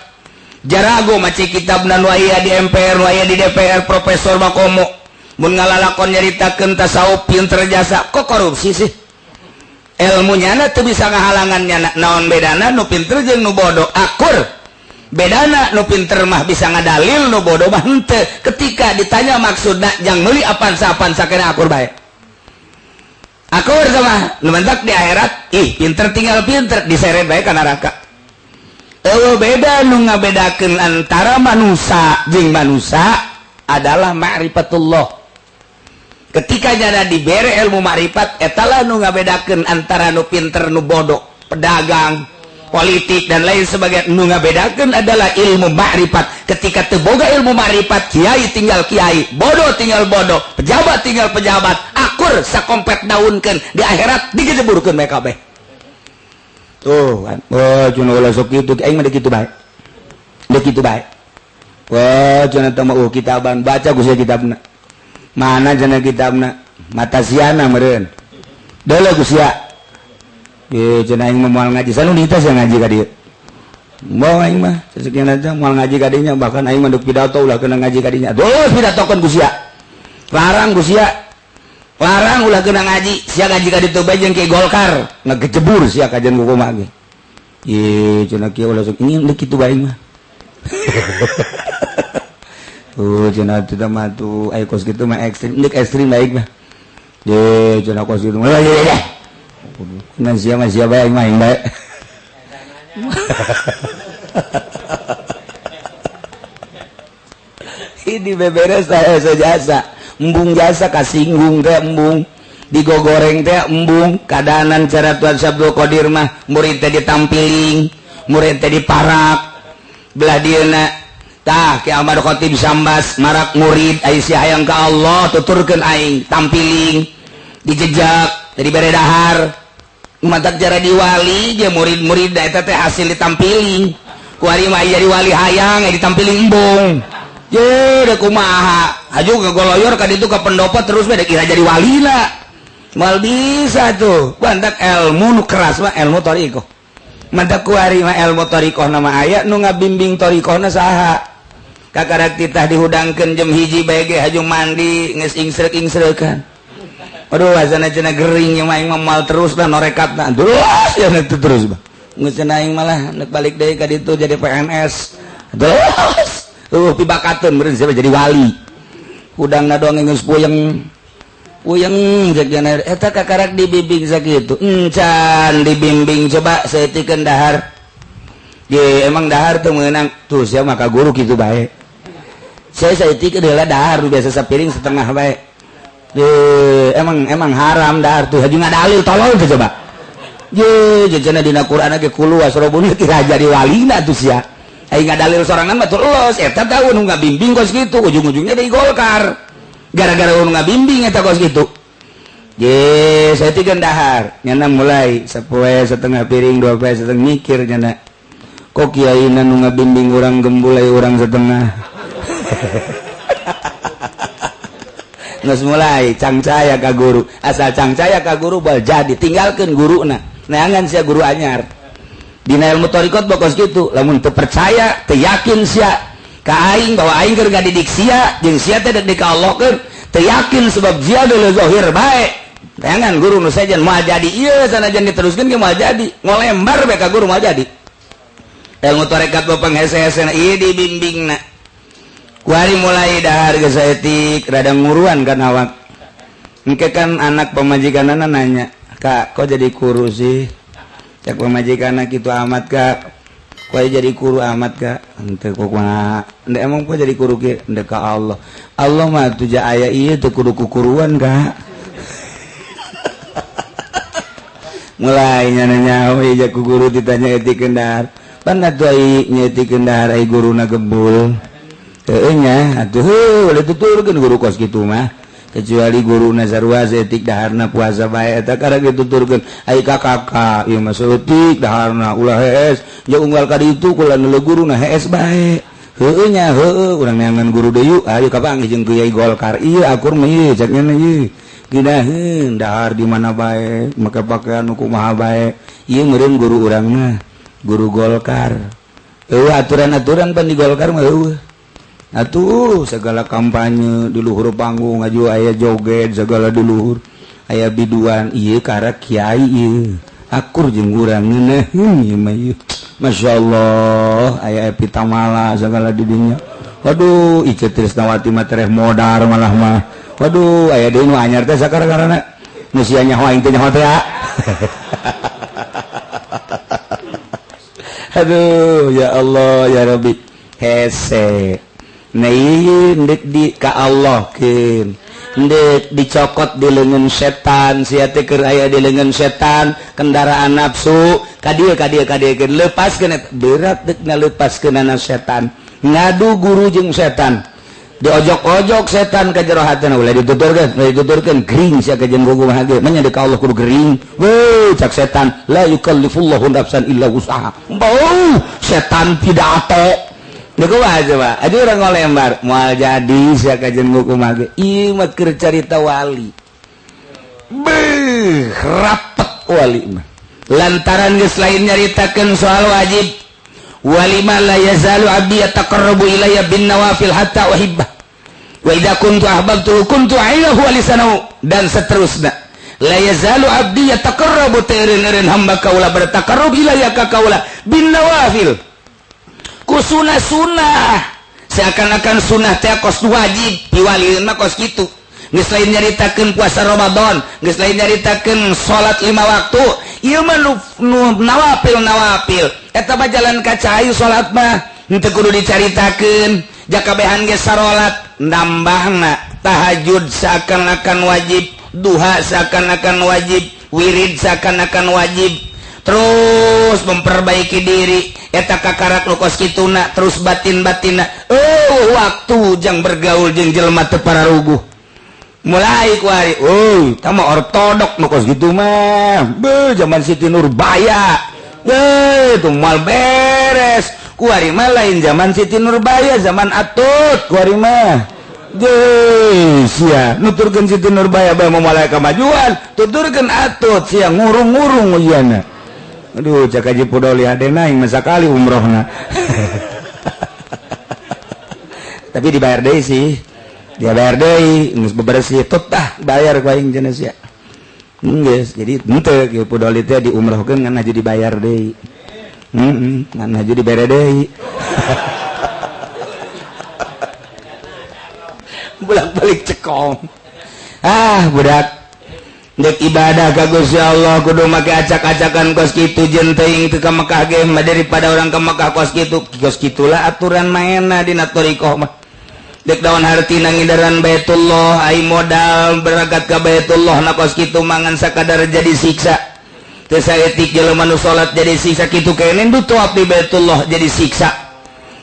Jarago maca kitabna nu aya di MPR nu aya di DPR profesor mah komo. Mun ngalalakon nyaritakeun tasawuf pinter jasa kok korupsi sih? Ilmu nyana teu bisa ngahalangan nyana. Naon bedana nu pinter jeung nu bodoh? Akur. Bedana nu pinter mah bisa ngadalil, nu bodoh mah henteu. Ketika ditanya maksudna jang meuli Avanza-Avanza kena akur bae. Akur sama nu mentak di akhirat ih pinter tinggal pinter diseret bae ka neraka. Eueuh beda nu ngabedakeun antara manusia jeung manusia adalah ma'rifatullah. Ketika jana dibere ilmu ma'rifat eta lah nu ngabedakeun antara nu pinter nu bodoh, pedagang, politik dan lain sebagainya. Nu ngabedakeun adalah ilmu ma'rifat. Ketika teu boga ilmu ma'rifat, kiai tinggal kiai, bodoh tinggal bodoh, pejabat tinggal pejabat, akur sakompet daunkeun di akhirat digejeburkeun mereka kabeh. Tuh kan, wah cenah ulah sok kitu, aing mah kitu bae. Deuk kitu bae. Wah cenah teh mah kitaban, baca ku sia kitabna. Mana cenah kitabna? Mata siana meureun. Deuleu ku sia. Ye cenah aing mah moal ngaji, sanu nita sia ngaji ka dieu. Moal aing mah sasekian aja moal ngaji ka dinya, bahkan aing mah deuk pidato ulah kena ngaji ka dinya. Duh pidatokeun ku sia. Larang ku sia. Larang ulah kena ngaji, sia ngaji ka ditu bae jeung ke Golkar, ngagejebur sia kajian ku kumaha ge. Ye cenah kieu ulah sok ingin deuk kitu bae mah. Tuh cenah teu mah tuh aya kos kitu mah ekstrim, deuk ekstrim bae mah. Ye cenah kos kitu mah. Ngan sia mah sia bae mah aing bae. Ini beberes saya jasa. Embung jasa kasinggung teh embung, digogoreng teh embung, kadanan cara Tuan Abdul Qadir mah murid teh ditampiling, murid teh diparak, belah dieuna tah Ki Ahmad Khatib Sambas marak murid ai sia hayang ka Allah tuturkeun aing tampiling, dijejak teh dibere dahar, mantak cara diwali je murid-murid da eta teh hasil ditampiling, ku ari mah jadi wali hayang ditampiling embung. Ye, da kumaha? Haju ke goloyor ka ditu ka pendopo terus bae kira jadi walina. Moal bisa tuh. Bantak ilmu nu keras mah ilmu thariqah. Mantak kuari mah ilmu thariqah nama aya nu ngabimbing thariqahna saha? Kakarak titah dihudangkeun jam 1 bae ge haju mandi geus ingsreuk-ingsreukan. Aduh azana cenah gering ieu mah aing mah moal terus lah norekatna. Terus ya itu terus bah. Geus cenah aing malah nek balik deui ka ditu jadi PNS. Terus pibakatun meureun siapa jadi wali. Hudangna doang geus puyeng. Puyeng cek jana eta kakarak dibimbing sakitu. Encan dibimbing coba saeutikeun dahar. Ge emang dahar teu meunang. Tuh sia mah ka guru kitu bae. Saya saeutikeun heula dahar biasa sapiring setengah bae. Ge emang haram dahar tuh haju ngadalil tolol teh coba. Ye jejana dina Quran ge kulu wasrobun kira jadi walina tuh sia. Aing ngadalil sorangan mah los eta tah nu ngabimbing kos kitu ujung-ujungnya deui Golkar gara-gara nu ngabimbing eta kos kitu. Ye saya teh dahar nyana mulai sapoe setengah piring dua poe setengah mikir nyana kok kiaina nu ngabimbing urang gembulai urang setengah. Geus mulai cangcaya ka guru, asal cangcaya ka guru bal jadi tinggalkeun guruna neangan sia guru anyar. Dina ilmu thariqat bokos kitu, lamun teu percaya, teu yakin sia ka aing bahwa aing keur ngadidik sia, jeung sia teh dek ka Allah keur teu yakin sebab sia deuleu zahir bae. Tayangan guru nu sejen moal jadi ieu sanajan diteruskeun ge moal jadi, ngolembar bae ka guru moal jadi. Ilmu thariqat bapak hese-hesena ieu dibimbingna. Kuari mulai dahar geus saeutik rada nguruan kan awak. Engke kan anak pamajikanana nanya, "Kak, kok jadi kuru sih?" Cek pamajikanna kitu amat kak, kok jadi kuru amat kak, ente kok kumaha, ente emang kok jadi kuru kieu, ente ka Allah, Allah mah tuh ja aya ieu teu kudu kukuruan kak. Mulai nyana nyaho ja ku guru ditanya etikeun dahar, pan atuh ai nyetikeun dahar ai guruna gebul, heueuh nya atuh heuh ulah tuturkeun guru kos kitu mah. Kecuali guru nazarwa etik daharna puasa bae eta karek dituturkeun ai ka kakak ieu mah saeutik daharna ulah hees ja unggal ka ditu kula nu guruna hees bae heueuh nya heueuh urang neangan guru deui yuk ayo kapanggih jeung kiai Golkar ieu akur mah ieu cek nya ieu ginaheun dahar di mana bae make pakaian nu kumaha bae ieu meureun guru urang mah guru Golkar eueuh aturan-aturan pan di Golkar mah eueuh. Atuh segala kampanye di luhur panggung aju aya joget segala di luhur aya biduan ieu karek kiai ieu akur jeung urang ngeunaheun ieu mah ieu masyaallah aya Epitamala segala di dinya waduh Ice Trisnawati mah tereh modar malah mah waduh aya deui nu anyar teh sakara-karana Nu sia nyaho aing teh nyaho teh. Aduh ya Allah ya Rabbi. Hese. Nah ndek di ka Allah keun. Ndek dicokot di leungeun setan, sia teh keur aya di leungeun setan, kendaraan nafsu, ka dieu ka dieu ka dieu lepaskeun eta. Berat deuk ngalepaskeunana setan. Ngadu guru jeung setan. Diojok-ojok setan ka jero hatena ulah dituturkeun gering sia ka jeung kumaha ge. Manya deuk ka Allah kudu gering. Weuh cak setan, la yukallifullahu nafsan illa wus'aha. Bau setan tidak ato. Deuk kumaha coba? Aduh urang ngolembar, moal jadi sia ka jeung kumaha ge. Ieu mah keur carita wali. Beuh, rapet wali mah. Lantaran geus lain nyaritakeun soal wajib. Walima la yazalu abdi yataqarrabu ilayya bin nawafil hatta uhibbah. Wa idza kuntu ahbabtuhu kuntu ainahu wa lisanahu dan seterusnya. La yazalu abdi yataqarrabu teureun-eureun hamba kaula bertaqarrub ilayya ka kaula bin nawafil. Ku sunah-sunah seakan-akan sunah teh kos wajib piwalieun mah kos kitu. Geus lain nyaritakeun puasa Ramadan, geus lain nyaritakeun salat 5 waktu, ieu mah nu nawafil-nawafil. Eta mah jalan ka cai salat mah henteu kudu dicaritakeun. Jakabehan geus sarolat nambahna tahajud seakan-akan wajib, duha seakan-akan wajib, wirid seakan-akan wajib. Terus memperbaiki diri eta kakarak nu kos kituna, terus batin-batinna. Oh, waktu jang bergaul jeung jelema teu pararuguh. Mulai ku hari, oh, tama ortodok nu kos kitu mah. Beuh, zaman Siti Nurbaya. Beuh, itu moal beres. Ku hari mah lain zaman Siti Nurbaya, zaman Atut ku hari mah. Deh, sia nuturkeun Siti Nurbaya bae moal kamajuan, tuturkeun Atut sia ngurung-ngurung ujianna. Aduh, cak Haji Pudoli hadena aing masa kali umrohna. Tapi dibayar deui sih. Dia bayar deui, geus bebersih tut tah bayar ku aing cenah sia. Geus, jadi henteu kieu Pudoli teh diumrohkeun ngan haji dibayar deui. Heeh, ngan haji dibere deui. Bolak-balik cekong. Ah, budak. Dek ibadah ka Gusti Allah kudu make acak-acakan kos kitu jeung teuing teu ka Mekah ge mah daripada orang ka Mekah kos kitu. Kos kitulah aturan maenna dina thariqah mah. Dek daun hartina ngidaran Baitullah ai modal berangkat ka Baitullah na kos kitu mangan sakadar jadi siksa. Teu saeutik jelema nu salat jadi siksa kitu keneh nu tawaf di Baitullah jadi siksa.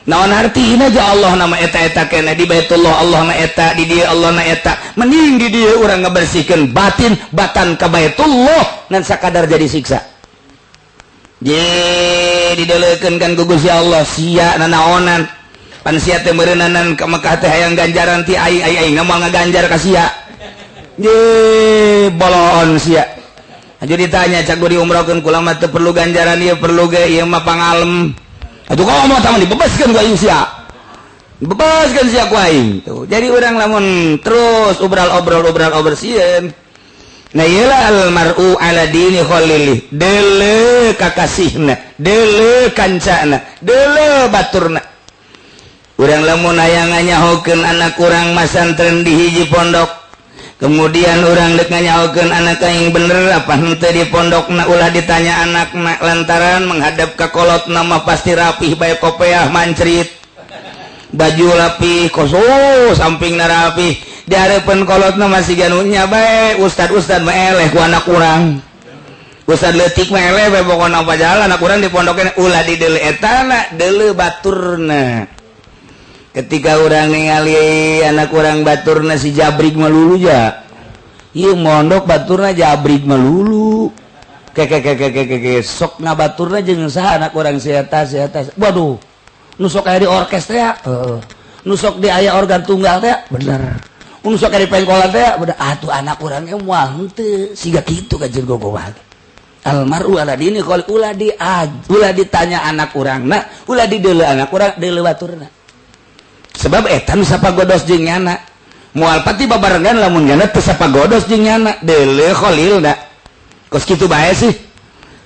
Naon hartina ja Allah nama eta-eta keneh di Baitullah Allah na eta di dieu Allah na eta. Mending di dieu urang ngabersihkeun batin batan ka Baitullah ngan sakadar jadi siksa. Je dideulekeun kan ku Gusti Allah sia nanaonan. Pan sia teh meureunnanan ka Mekah teh hayang ganjaran ti aing aing aing moal ngaganjar ka sia. Je boloon sia. Aju ditanya cak gua diumrohkeun kula mah teu perlu ganjaran ieu perlu ge ieu mah pangalem. Atuh kau mau taman dibebaskeun ku aing sia. Dibebaskeun sia ku aing. Tuh. Jadi urang lamun terus obral-obrol obral-obrol sieun. Nah ieu lah almaru ala dini khalili. Deuleu kakasihna, deuleu kancana, deuleu baturna. Urang lamun hayang nganyahokeun anak urang masantren di hiji pondok. Kemudian urang dek nganyahokeun anak aing bener apa henteu di pondokna ulah ditanya anakna lantaran menghadap ka kolotna mah pasti rapih bae kopeah mancrit. Baju rapih kosos sampingna rapih. Di hareupeun kolotna masih ganunya bae ustad-ustad mah eleh ku anak urang. Ustad leutik mah eleh bae pokona pajalan anak urang di pondokna ulah di deuleu etana deuleu baturna. Ketika orang ningali anak orang baturna si jabrik melulu ja. Ieu mondok baturna jabrik melulu. Keke sok ngabaturna jeung saha anak orang si eta si eta. Waduh. Nu sok aya di orkes teh heeh. Nu sok di aya organ tunggal teh bener. Nu sok aya di pengkolan teh bener. Atuh anak urang ge moal henteu siga kitu ka jeung gogoh. Almaru ala dini qol ulah di ulah ditanya anak urangna, ulah dideuleu anak urang deuleu baturna. Sebab eta nu sapagodos jeung nyana moal pati babarengan lamun nyana teu sapagodos jeung nyana deuleu kholilna kos kitu bae sih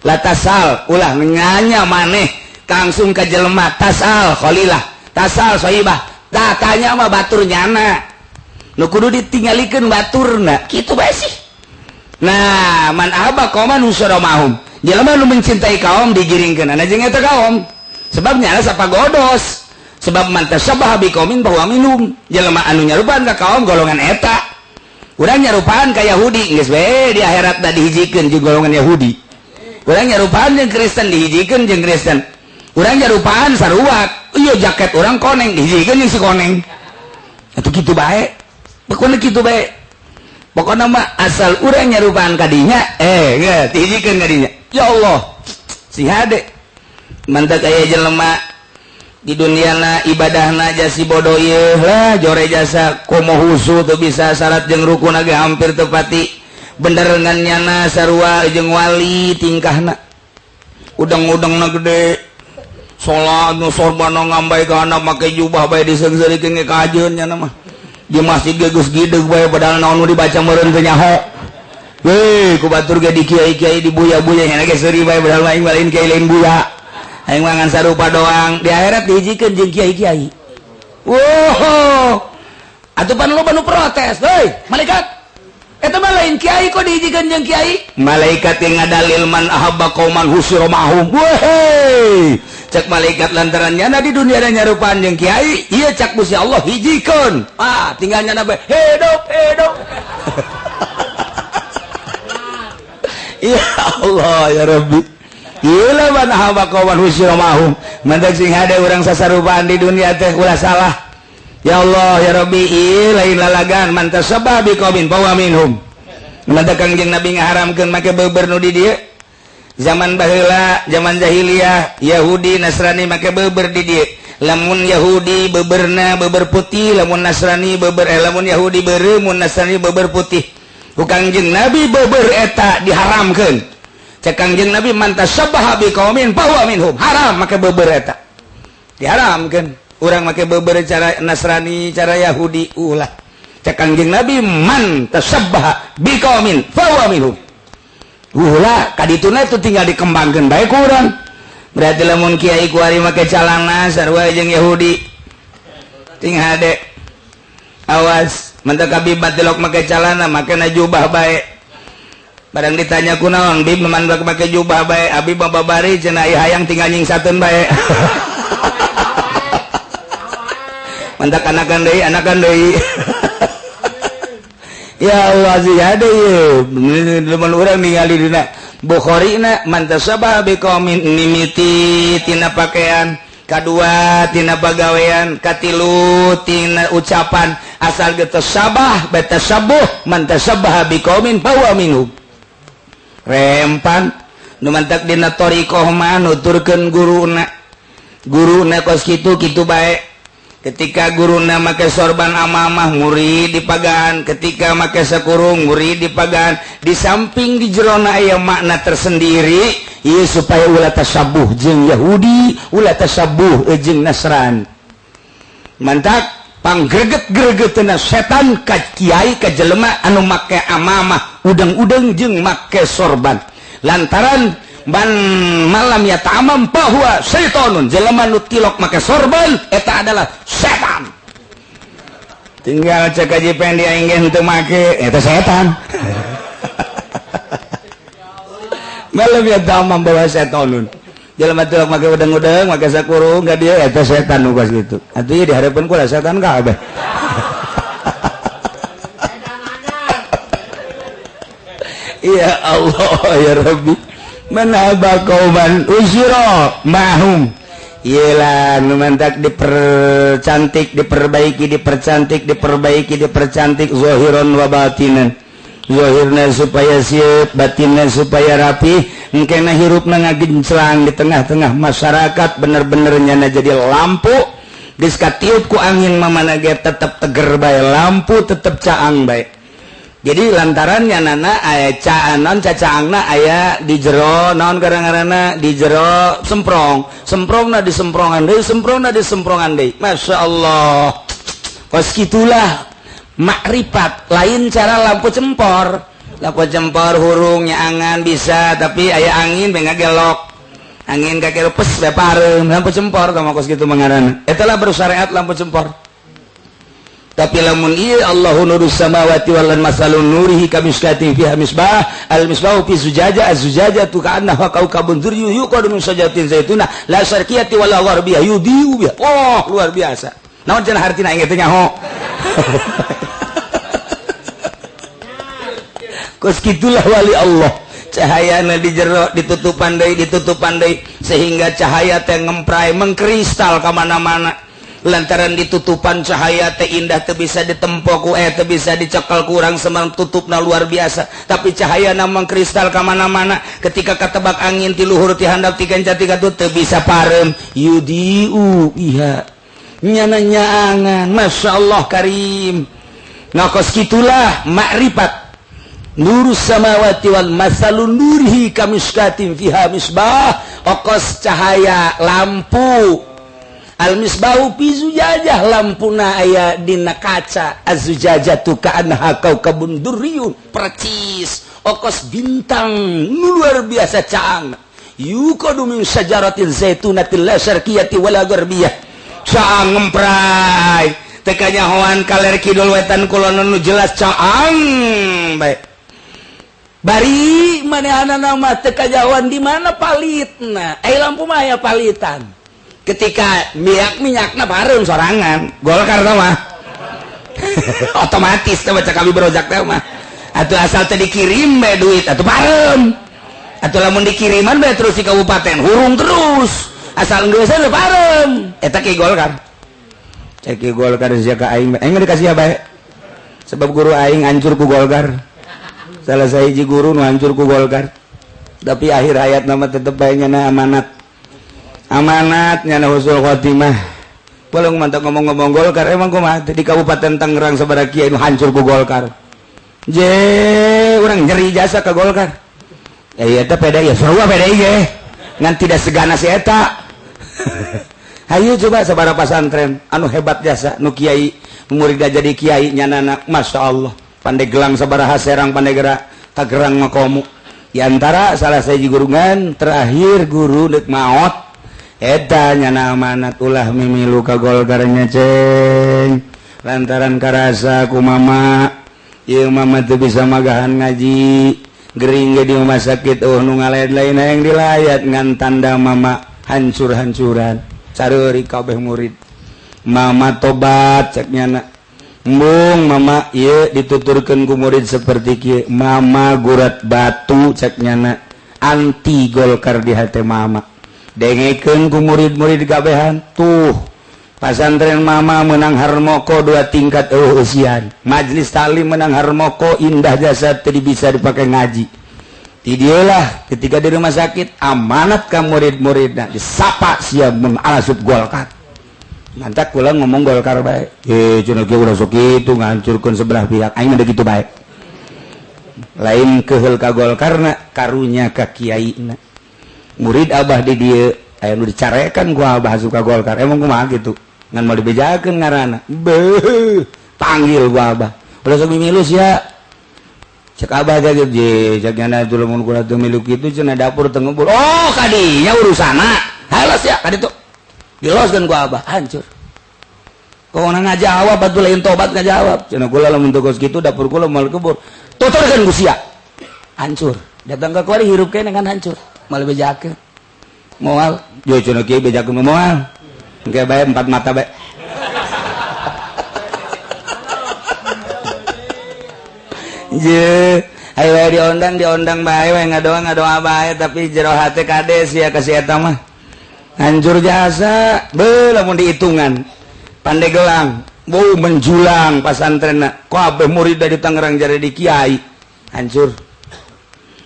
la tasal ulah nanya maneh langsung ka jelema tasal kholilah tasal sohibah tah tanya mah batur nyana nu kudu ditinggalikeun baturna kitu bae sih. Nah, man ahabba qauman husyira ma'hum. Jelema nu mencintai kaum digiringkeun jeung eta kaum. Sebabnya ana sapagodos. Sebab man tasabbaha biqaumin fahuwa minhum. Jelema anu nyarupaan ka kaum golongan eta. Urang nyarupaan ka Yahudi geus we di akhirat da dihijikeun jeung golongan Yahudi. Urang nyarupaan jeung Kristen dihijikeun jeung Kristen. Urang nyarupaan saruak, ieu jaket urang koneng dihijikeun jeung si koneng. Atuh kitu bae. Pokona kitu bae. Pokona mah asal urang nyarupaan ka dinya, geus dihijikeun ka dinya. Ya Allah. Si hade. Mantak aya jelema di duniana ibadahna jasi bodoh ieu lah jore jasa komo husu teu bisa syarat jeung rukun ge hampir tepati. Bener ngan nyana sarua jeung wali tingkahna. Udang-udangna gede. Salat nu sorbana ngambay ka anak make jubah bae diseungseurikeun ge kajeun nyana mah. Di masjid ge geus gideg bae padahal naon nu dibaca meureun teu nyaho. Weh, ku batur ge di kiai-kiai di buya-buya nyana ge seuri bae padahal aing mah lain kiai lain buya. Aing mah ngan sarupa doang, di akhirat dihijikeun jeung kiai-kiai. Wow. Atuh pan loba nu protes, heuy, malaikat. Eta mah lain kiai kok dihijikeun jeung kiai? Malaikat yang ngadalil man ahabba qauman husyira ma'hum. Weh. Cek malaikat lantaran nyana di dunia ada nyarupaan jeung kiai, ieu cak Gusti Allah hijikeun. Ah, tinggal nyana bae hidup hidup. Ya Allah ya Rabbi. Gila man ahabba qauman husyira ma'hum. Mantak sing hade urang sasarupaan di dunia teh ulah salah. Ya Allah ya Rabbi, ieu lain lalagan man tasabba biqaumin fahuwa minhum. Mantak Kangjeng Nabi ngaharamkeun make beber nu di dieu. Zaman baheula, zaman jahiliyah, Yahudi Nasrani make beber di dieu. Lamun Yahudi beberna beber putih, lamun Nasrani beber lamun Yahudi beureum, mun Nasrani beber putih. Ku Kangjeng Nabi beber eta diharamkeun. Cek Kangjeng Nabi man tasabbaha biqaumin fahuwa minhum. Haram make beber eta. Diharamkeun. Urang make beber cara Nasrani, cara Yahudi ulah. Cek Kangjeng Nabi man tasabbaha biqaumin fahuwa minhum. Ulah kadituna itu tinggal dikembangkeun bae ku urang. Berarti lamun kiai kuari make calana sarua jeung Yahudi. Ting hade. Awas, mantak abi batilok make calana make na jubah bae. Barang ditanya kunaon, bib mandak make jubah bae, abi mah babari cenah ieu hayang tinggal nyingsateun bae. Mantak anakan deui, Ya Allah sih ada ieu. Lamun urang ningali dina Bukhari na man tasabbaha biqaumin mimiti tina pakaian, kadua tina pagawean, katilu tina ucapan, asal ge tasabah batasabbuh man tasabbaha biqaumin fahuwa minhum. Rempan nu mantak dina thariqah mah nuturkeun guruna. Guruna kos kitu kitu bae. Ketika guruna make sorban amamah murid dipagaan, ketika make sakurung murid dipagaan, di samping di jerona aya makna tersendiri ieu supaya ulah tasabuh jeung Yahudi, ulah tasabuh jeung Nasrani. Mantak panggreget-gregetna setan ka kiai ka jelema anu make amamah udeng-udeng jeung make sorban. Lantaran ban malam ya ta'amam bahwa syaitonun, jelema nu tilok make sorban eta adalah setan. Tinggal cek aja pendi aing ge henteu make eta setan. Malam ya ta'amam bahwa syaitonun. Jelema tilok make udeng-udeng make sakurung ka dieu eta setan nu kos kitu. Atuh ieu dihareupeun ku setan kabeh. Ya Allah ya Rabbi. Manaba qauman usyira mahum. Yelah nu mantak dipercantik, diperbaiki, dipercantik, diperbaiki, dipercantik zahiran wa batinan. Zahirna supaya siap, batinna supaya rapi, engkena hirupna ngagenclang di tengah-tengah masyarakat bener-bener nyana jadi lampu. Geus katiup ku angin mamana ge tetep teger bae, lampu tetep caang bae. Jadi lantarannya nana aya caanon cacaangna aya di jero naon gara-garana di jero semprong, semprongna di semprongan deui, semprongna di semprongan deui. Masya Allah. Kos kitulah makrifat, lain cara lampu cempor. Lampu cempor hurung nyaangan bisa, tapi aya angin bae ngagelok. Angin kagelok pes bae pareum, lampu cempor tah kos kitu mangaranna. Eta lah bersyariat lampu cempor. Tapi lamun ieu Allahu nurus samawati wal ardh masalun nurihi kamiskatin fiha misbah al misbahu fi zujaja az-zujajatu ka'annaha kawkabun durriyun yuqadu min syajaratin zaituna la syarqiyati wala gharbiyah yudhi'u biha. Oh, luar biasa. Naon cenah hartina aing teh nyaho. Kos kitulah wali Allah. Cahayana di jero ditutupan deui sehingga cahaya teh ngemprai mengkristal ka mana-mana. Lantaran ditutupan cahaya teh indah teu bisa ditempo ku teu bisa dicekel kurang semang tutupna luar biasa. Tapi cahayana mengkristal ka mana-mana. Ketika katebak angin ti luhur ti handap ti kenca ti katuh teu bisa parem. Yudiu iha nyana nyaangan Masya Allah karim. Nah kos kitulah makrifat. Nurus samawati wal masalun nurihi kamiskatin fiha misbah. Okos cahaya lampu. Al misbahu fi zujajah, lampuna aya dina kaca. Az-zujajatu ka'annaha kaukabun durriyun, percis okos bintang luar biasa caang. Yuqadu min syajaratin zaitunatil la syarqiyati wala gharbiyah. Caang ngemprai teu kanyahoan kaler kidul wetan kulon nu jelas caang bae. Bari manehanana mah teu kajauhan di mana palitna. Lampu mah aya palitan. Ketika minyakna bareng sorangan, Golkar tah mah. Otomatis teh baca kami berojak teh mah. Atuh asal teh dikirim bae duit atuh bareng. Atuh lamun dikiriman bae terus di kabupaten hurung terus. Asal geus teh bareng. Eta ki Golkar. Cek ki Golkar sia ka aing, aing dikasih bae. Sebab guru aing hancur ku Golkar. Salah sahiji guru nu hancur ku Golkar. Tapi akhir hayat nama tetep bae nyana amanat. Amanat nyana husnul khotimah. Belum mantap ngomong-ngomong Golkar emang kumaha di Kabupaten Tangerang sabaraha kiai nu hancur ku Golkar. Je urang nyeri jasa ka Golkar. Ya ieu teh PDI ya sarua PDI ge. Ngan tidak segana si eta. Hayu coba sabaraha pasantren anu hebat jasa nu kiai murid jadi kiai nyanana Masya Allah. Pandeglang sabaraha Serang Pandegera Tangerang makomu. Di antara salah sahiji gurungan terakhir guru deuk maot eta nyana amanat ulah mimilu ka Golkar nya ceng. Lantaran karasa ku mama ieu mama teu bisa magahan ngaji gering ge di rumah sakit eueuh nu ngalain lain hayang dilayat ngan tanda mama hancur-hancuran careuri kabeh murid. Mama tobat cek nyana. Embung mama ieu dituturkeun ku murid seperti kieu. Mama gurat batu cek nyana anti Golkar di hati mama. Dengekeun ku murid-murid kabehan tuh pasantren mama menang harmoko 2 tingkat eueuh eusian. Majelis taklim menang harmoko indah jasa teu bisa dipake ngaji. Ti dieu lah ketika di rumah sakit amanat ka murid-muridna disapa sia mun asup Golkar. Mantap kula ngomong Golkar bae. Cenah kieu ulah sok kitu ngahancurkeun sebelah pihak. Aing mah kitu bae. Lain keheul ka Golkarna, karunya ka kiaina. Murid abah di dieu aya nu dicarekan ku abah asup ka Golkar. Emang kumaha kitu? Ngan moal dibejakeun ngaranna. Beuh, panggil ku abah. Ulah sok mimilu sia. Cek abah teh je, cek nyana teu lamun kula teu milu kitu cenah dapur teu ngebul. Oh, kadinya urusanna. Halas ya ka ditu. Diloskeun ku abah, hancur. Kau ngajawab batu lain tobat ngajawab. Cenah kula lamun teu kos kitu dapur kula moal kebur. Tuturkeun ku sia. Hancur. Datang ka kuari hirup keneh kan hancur. Moal bejakeun. Moal, yo cenah kieu bejakeun moal. Engke bae empat mata bae. Je, ayo bae diondang bae we ngadoa bae tapi jero hate kade sia ka si eta mah. Hancur jasa, be lamun dihitungan. Pandegelang, bau menjulang pasantrenna. Kabeh murid dari Tangerang jare di kiai. Hancur.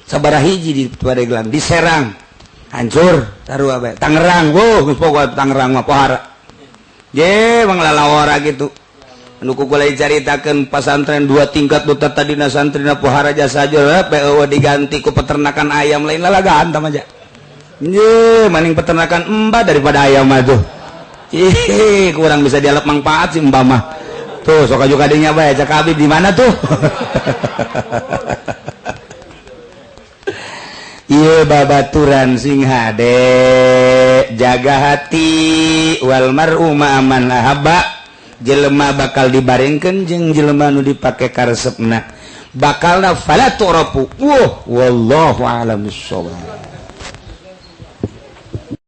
Sabaraha hiji di Pandegelang, di Serang. Hancur, sarua bae. Tangerang, wuh geus pokoe Tangerang mah pohara. Je, manglalawara kitu. Anu ku kula dicaritakeun pasantren 2 tingkat nu tadina santrina pohara jasa aja PEW diganti ku peternakan ayam lain lalagaan tah mah. Ye, maning peternakan emba daripada ayam mah tuh. Ih, kurang bisa dialap manfaat sih emba mah. Tuh, sok aju kadinya bae, cak Habib di mana tuh? Ieu babaturan sing hade, jaga hati wal mar'u ma'aman ahabba. Jelema bakal dibarengkeun jeung jelema nu dipake karesepna, bakalna fala tu'rafu. Wah, wallahu a'lam bissawab.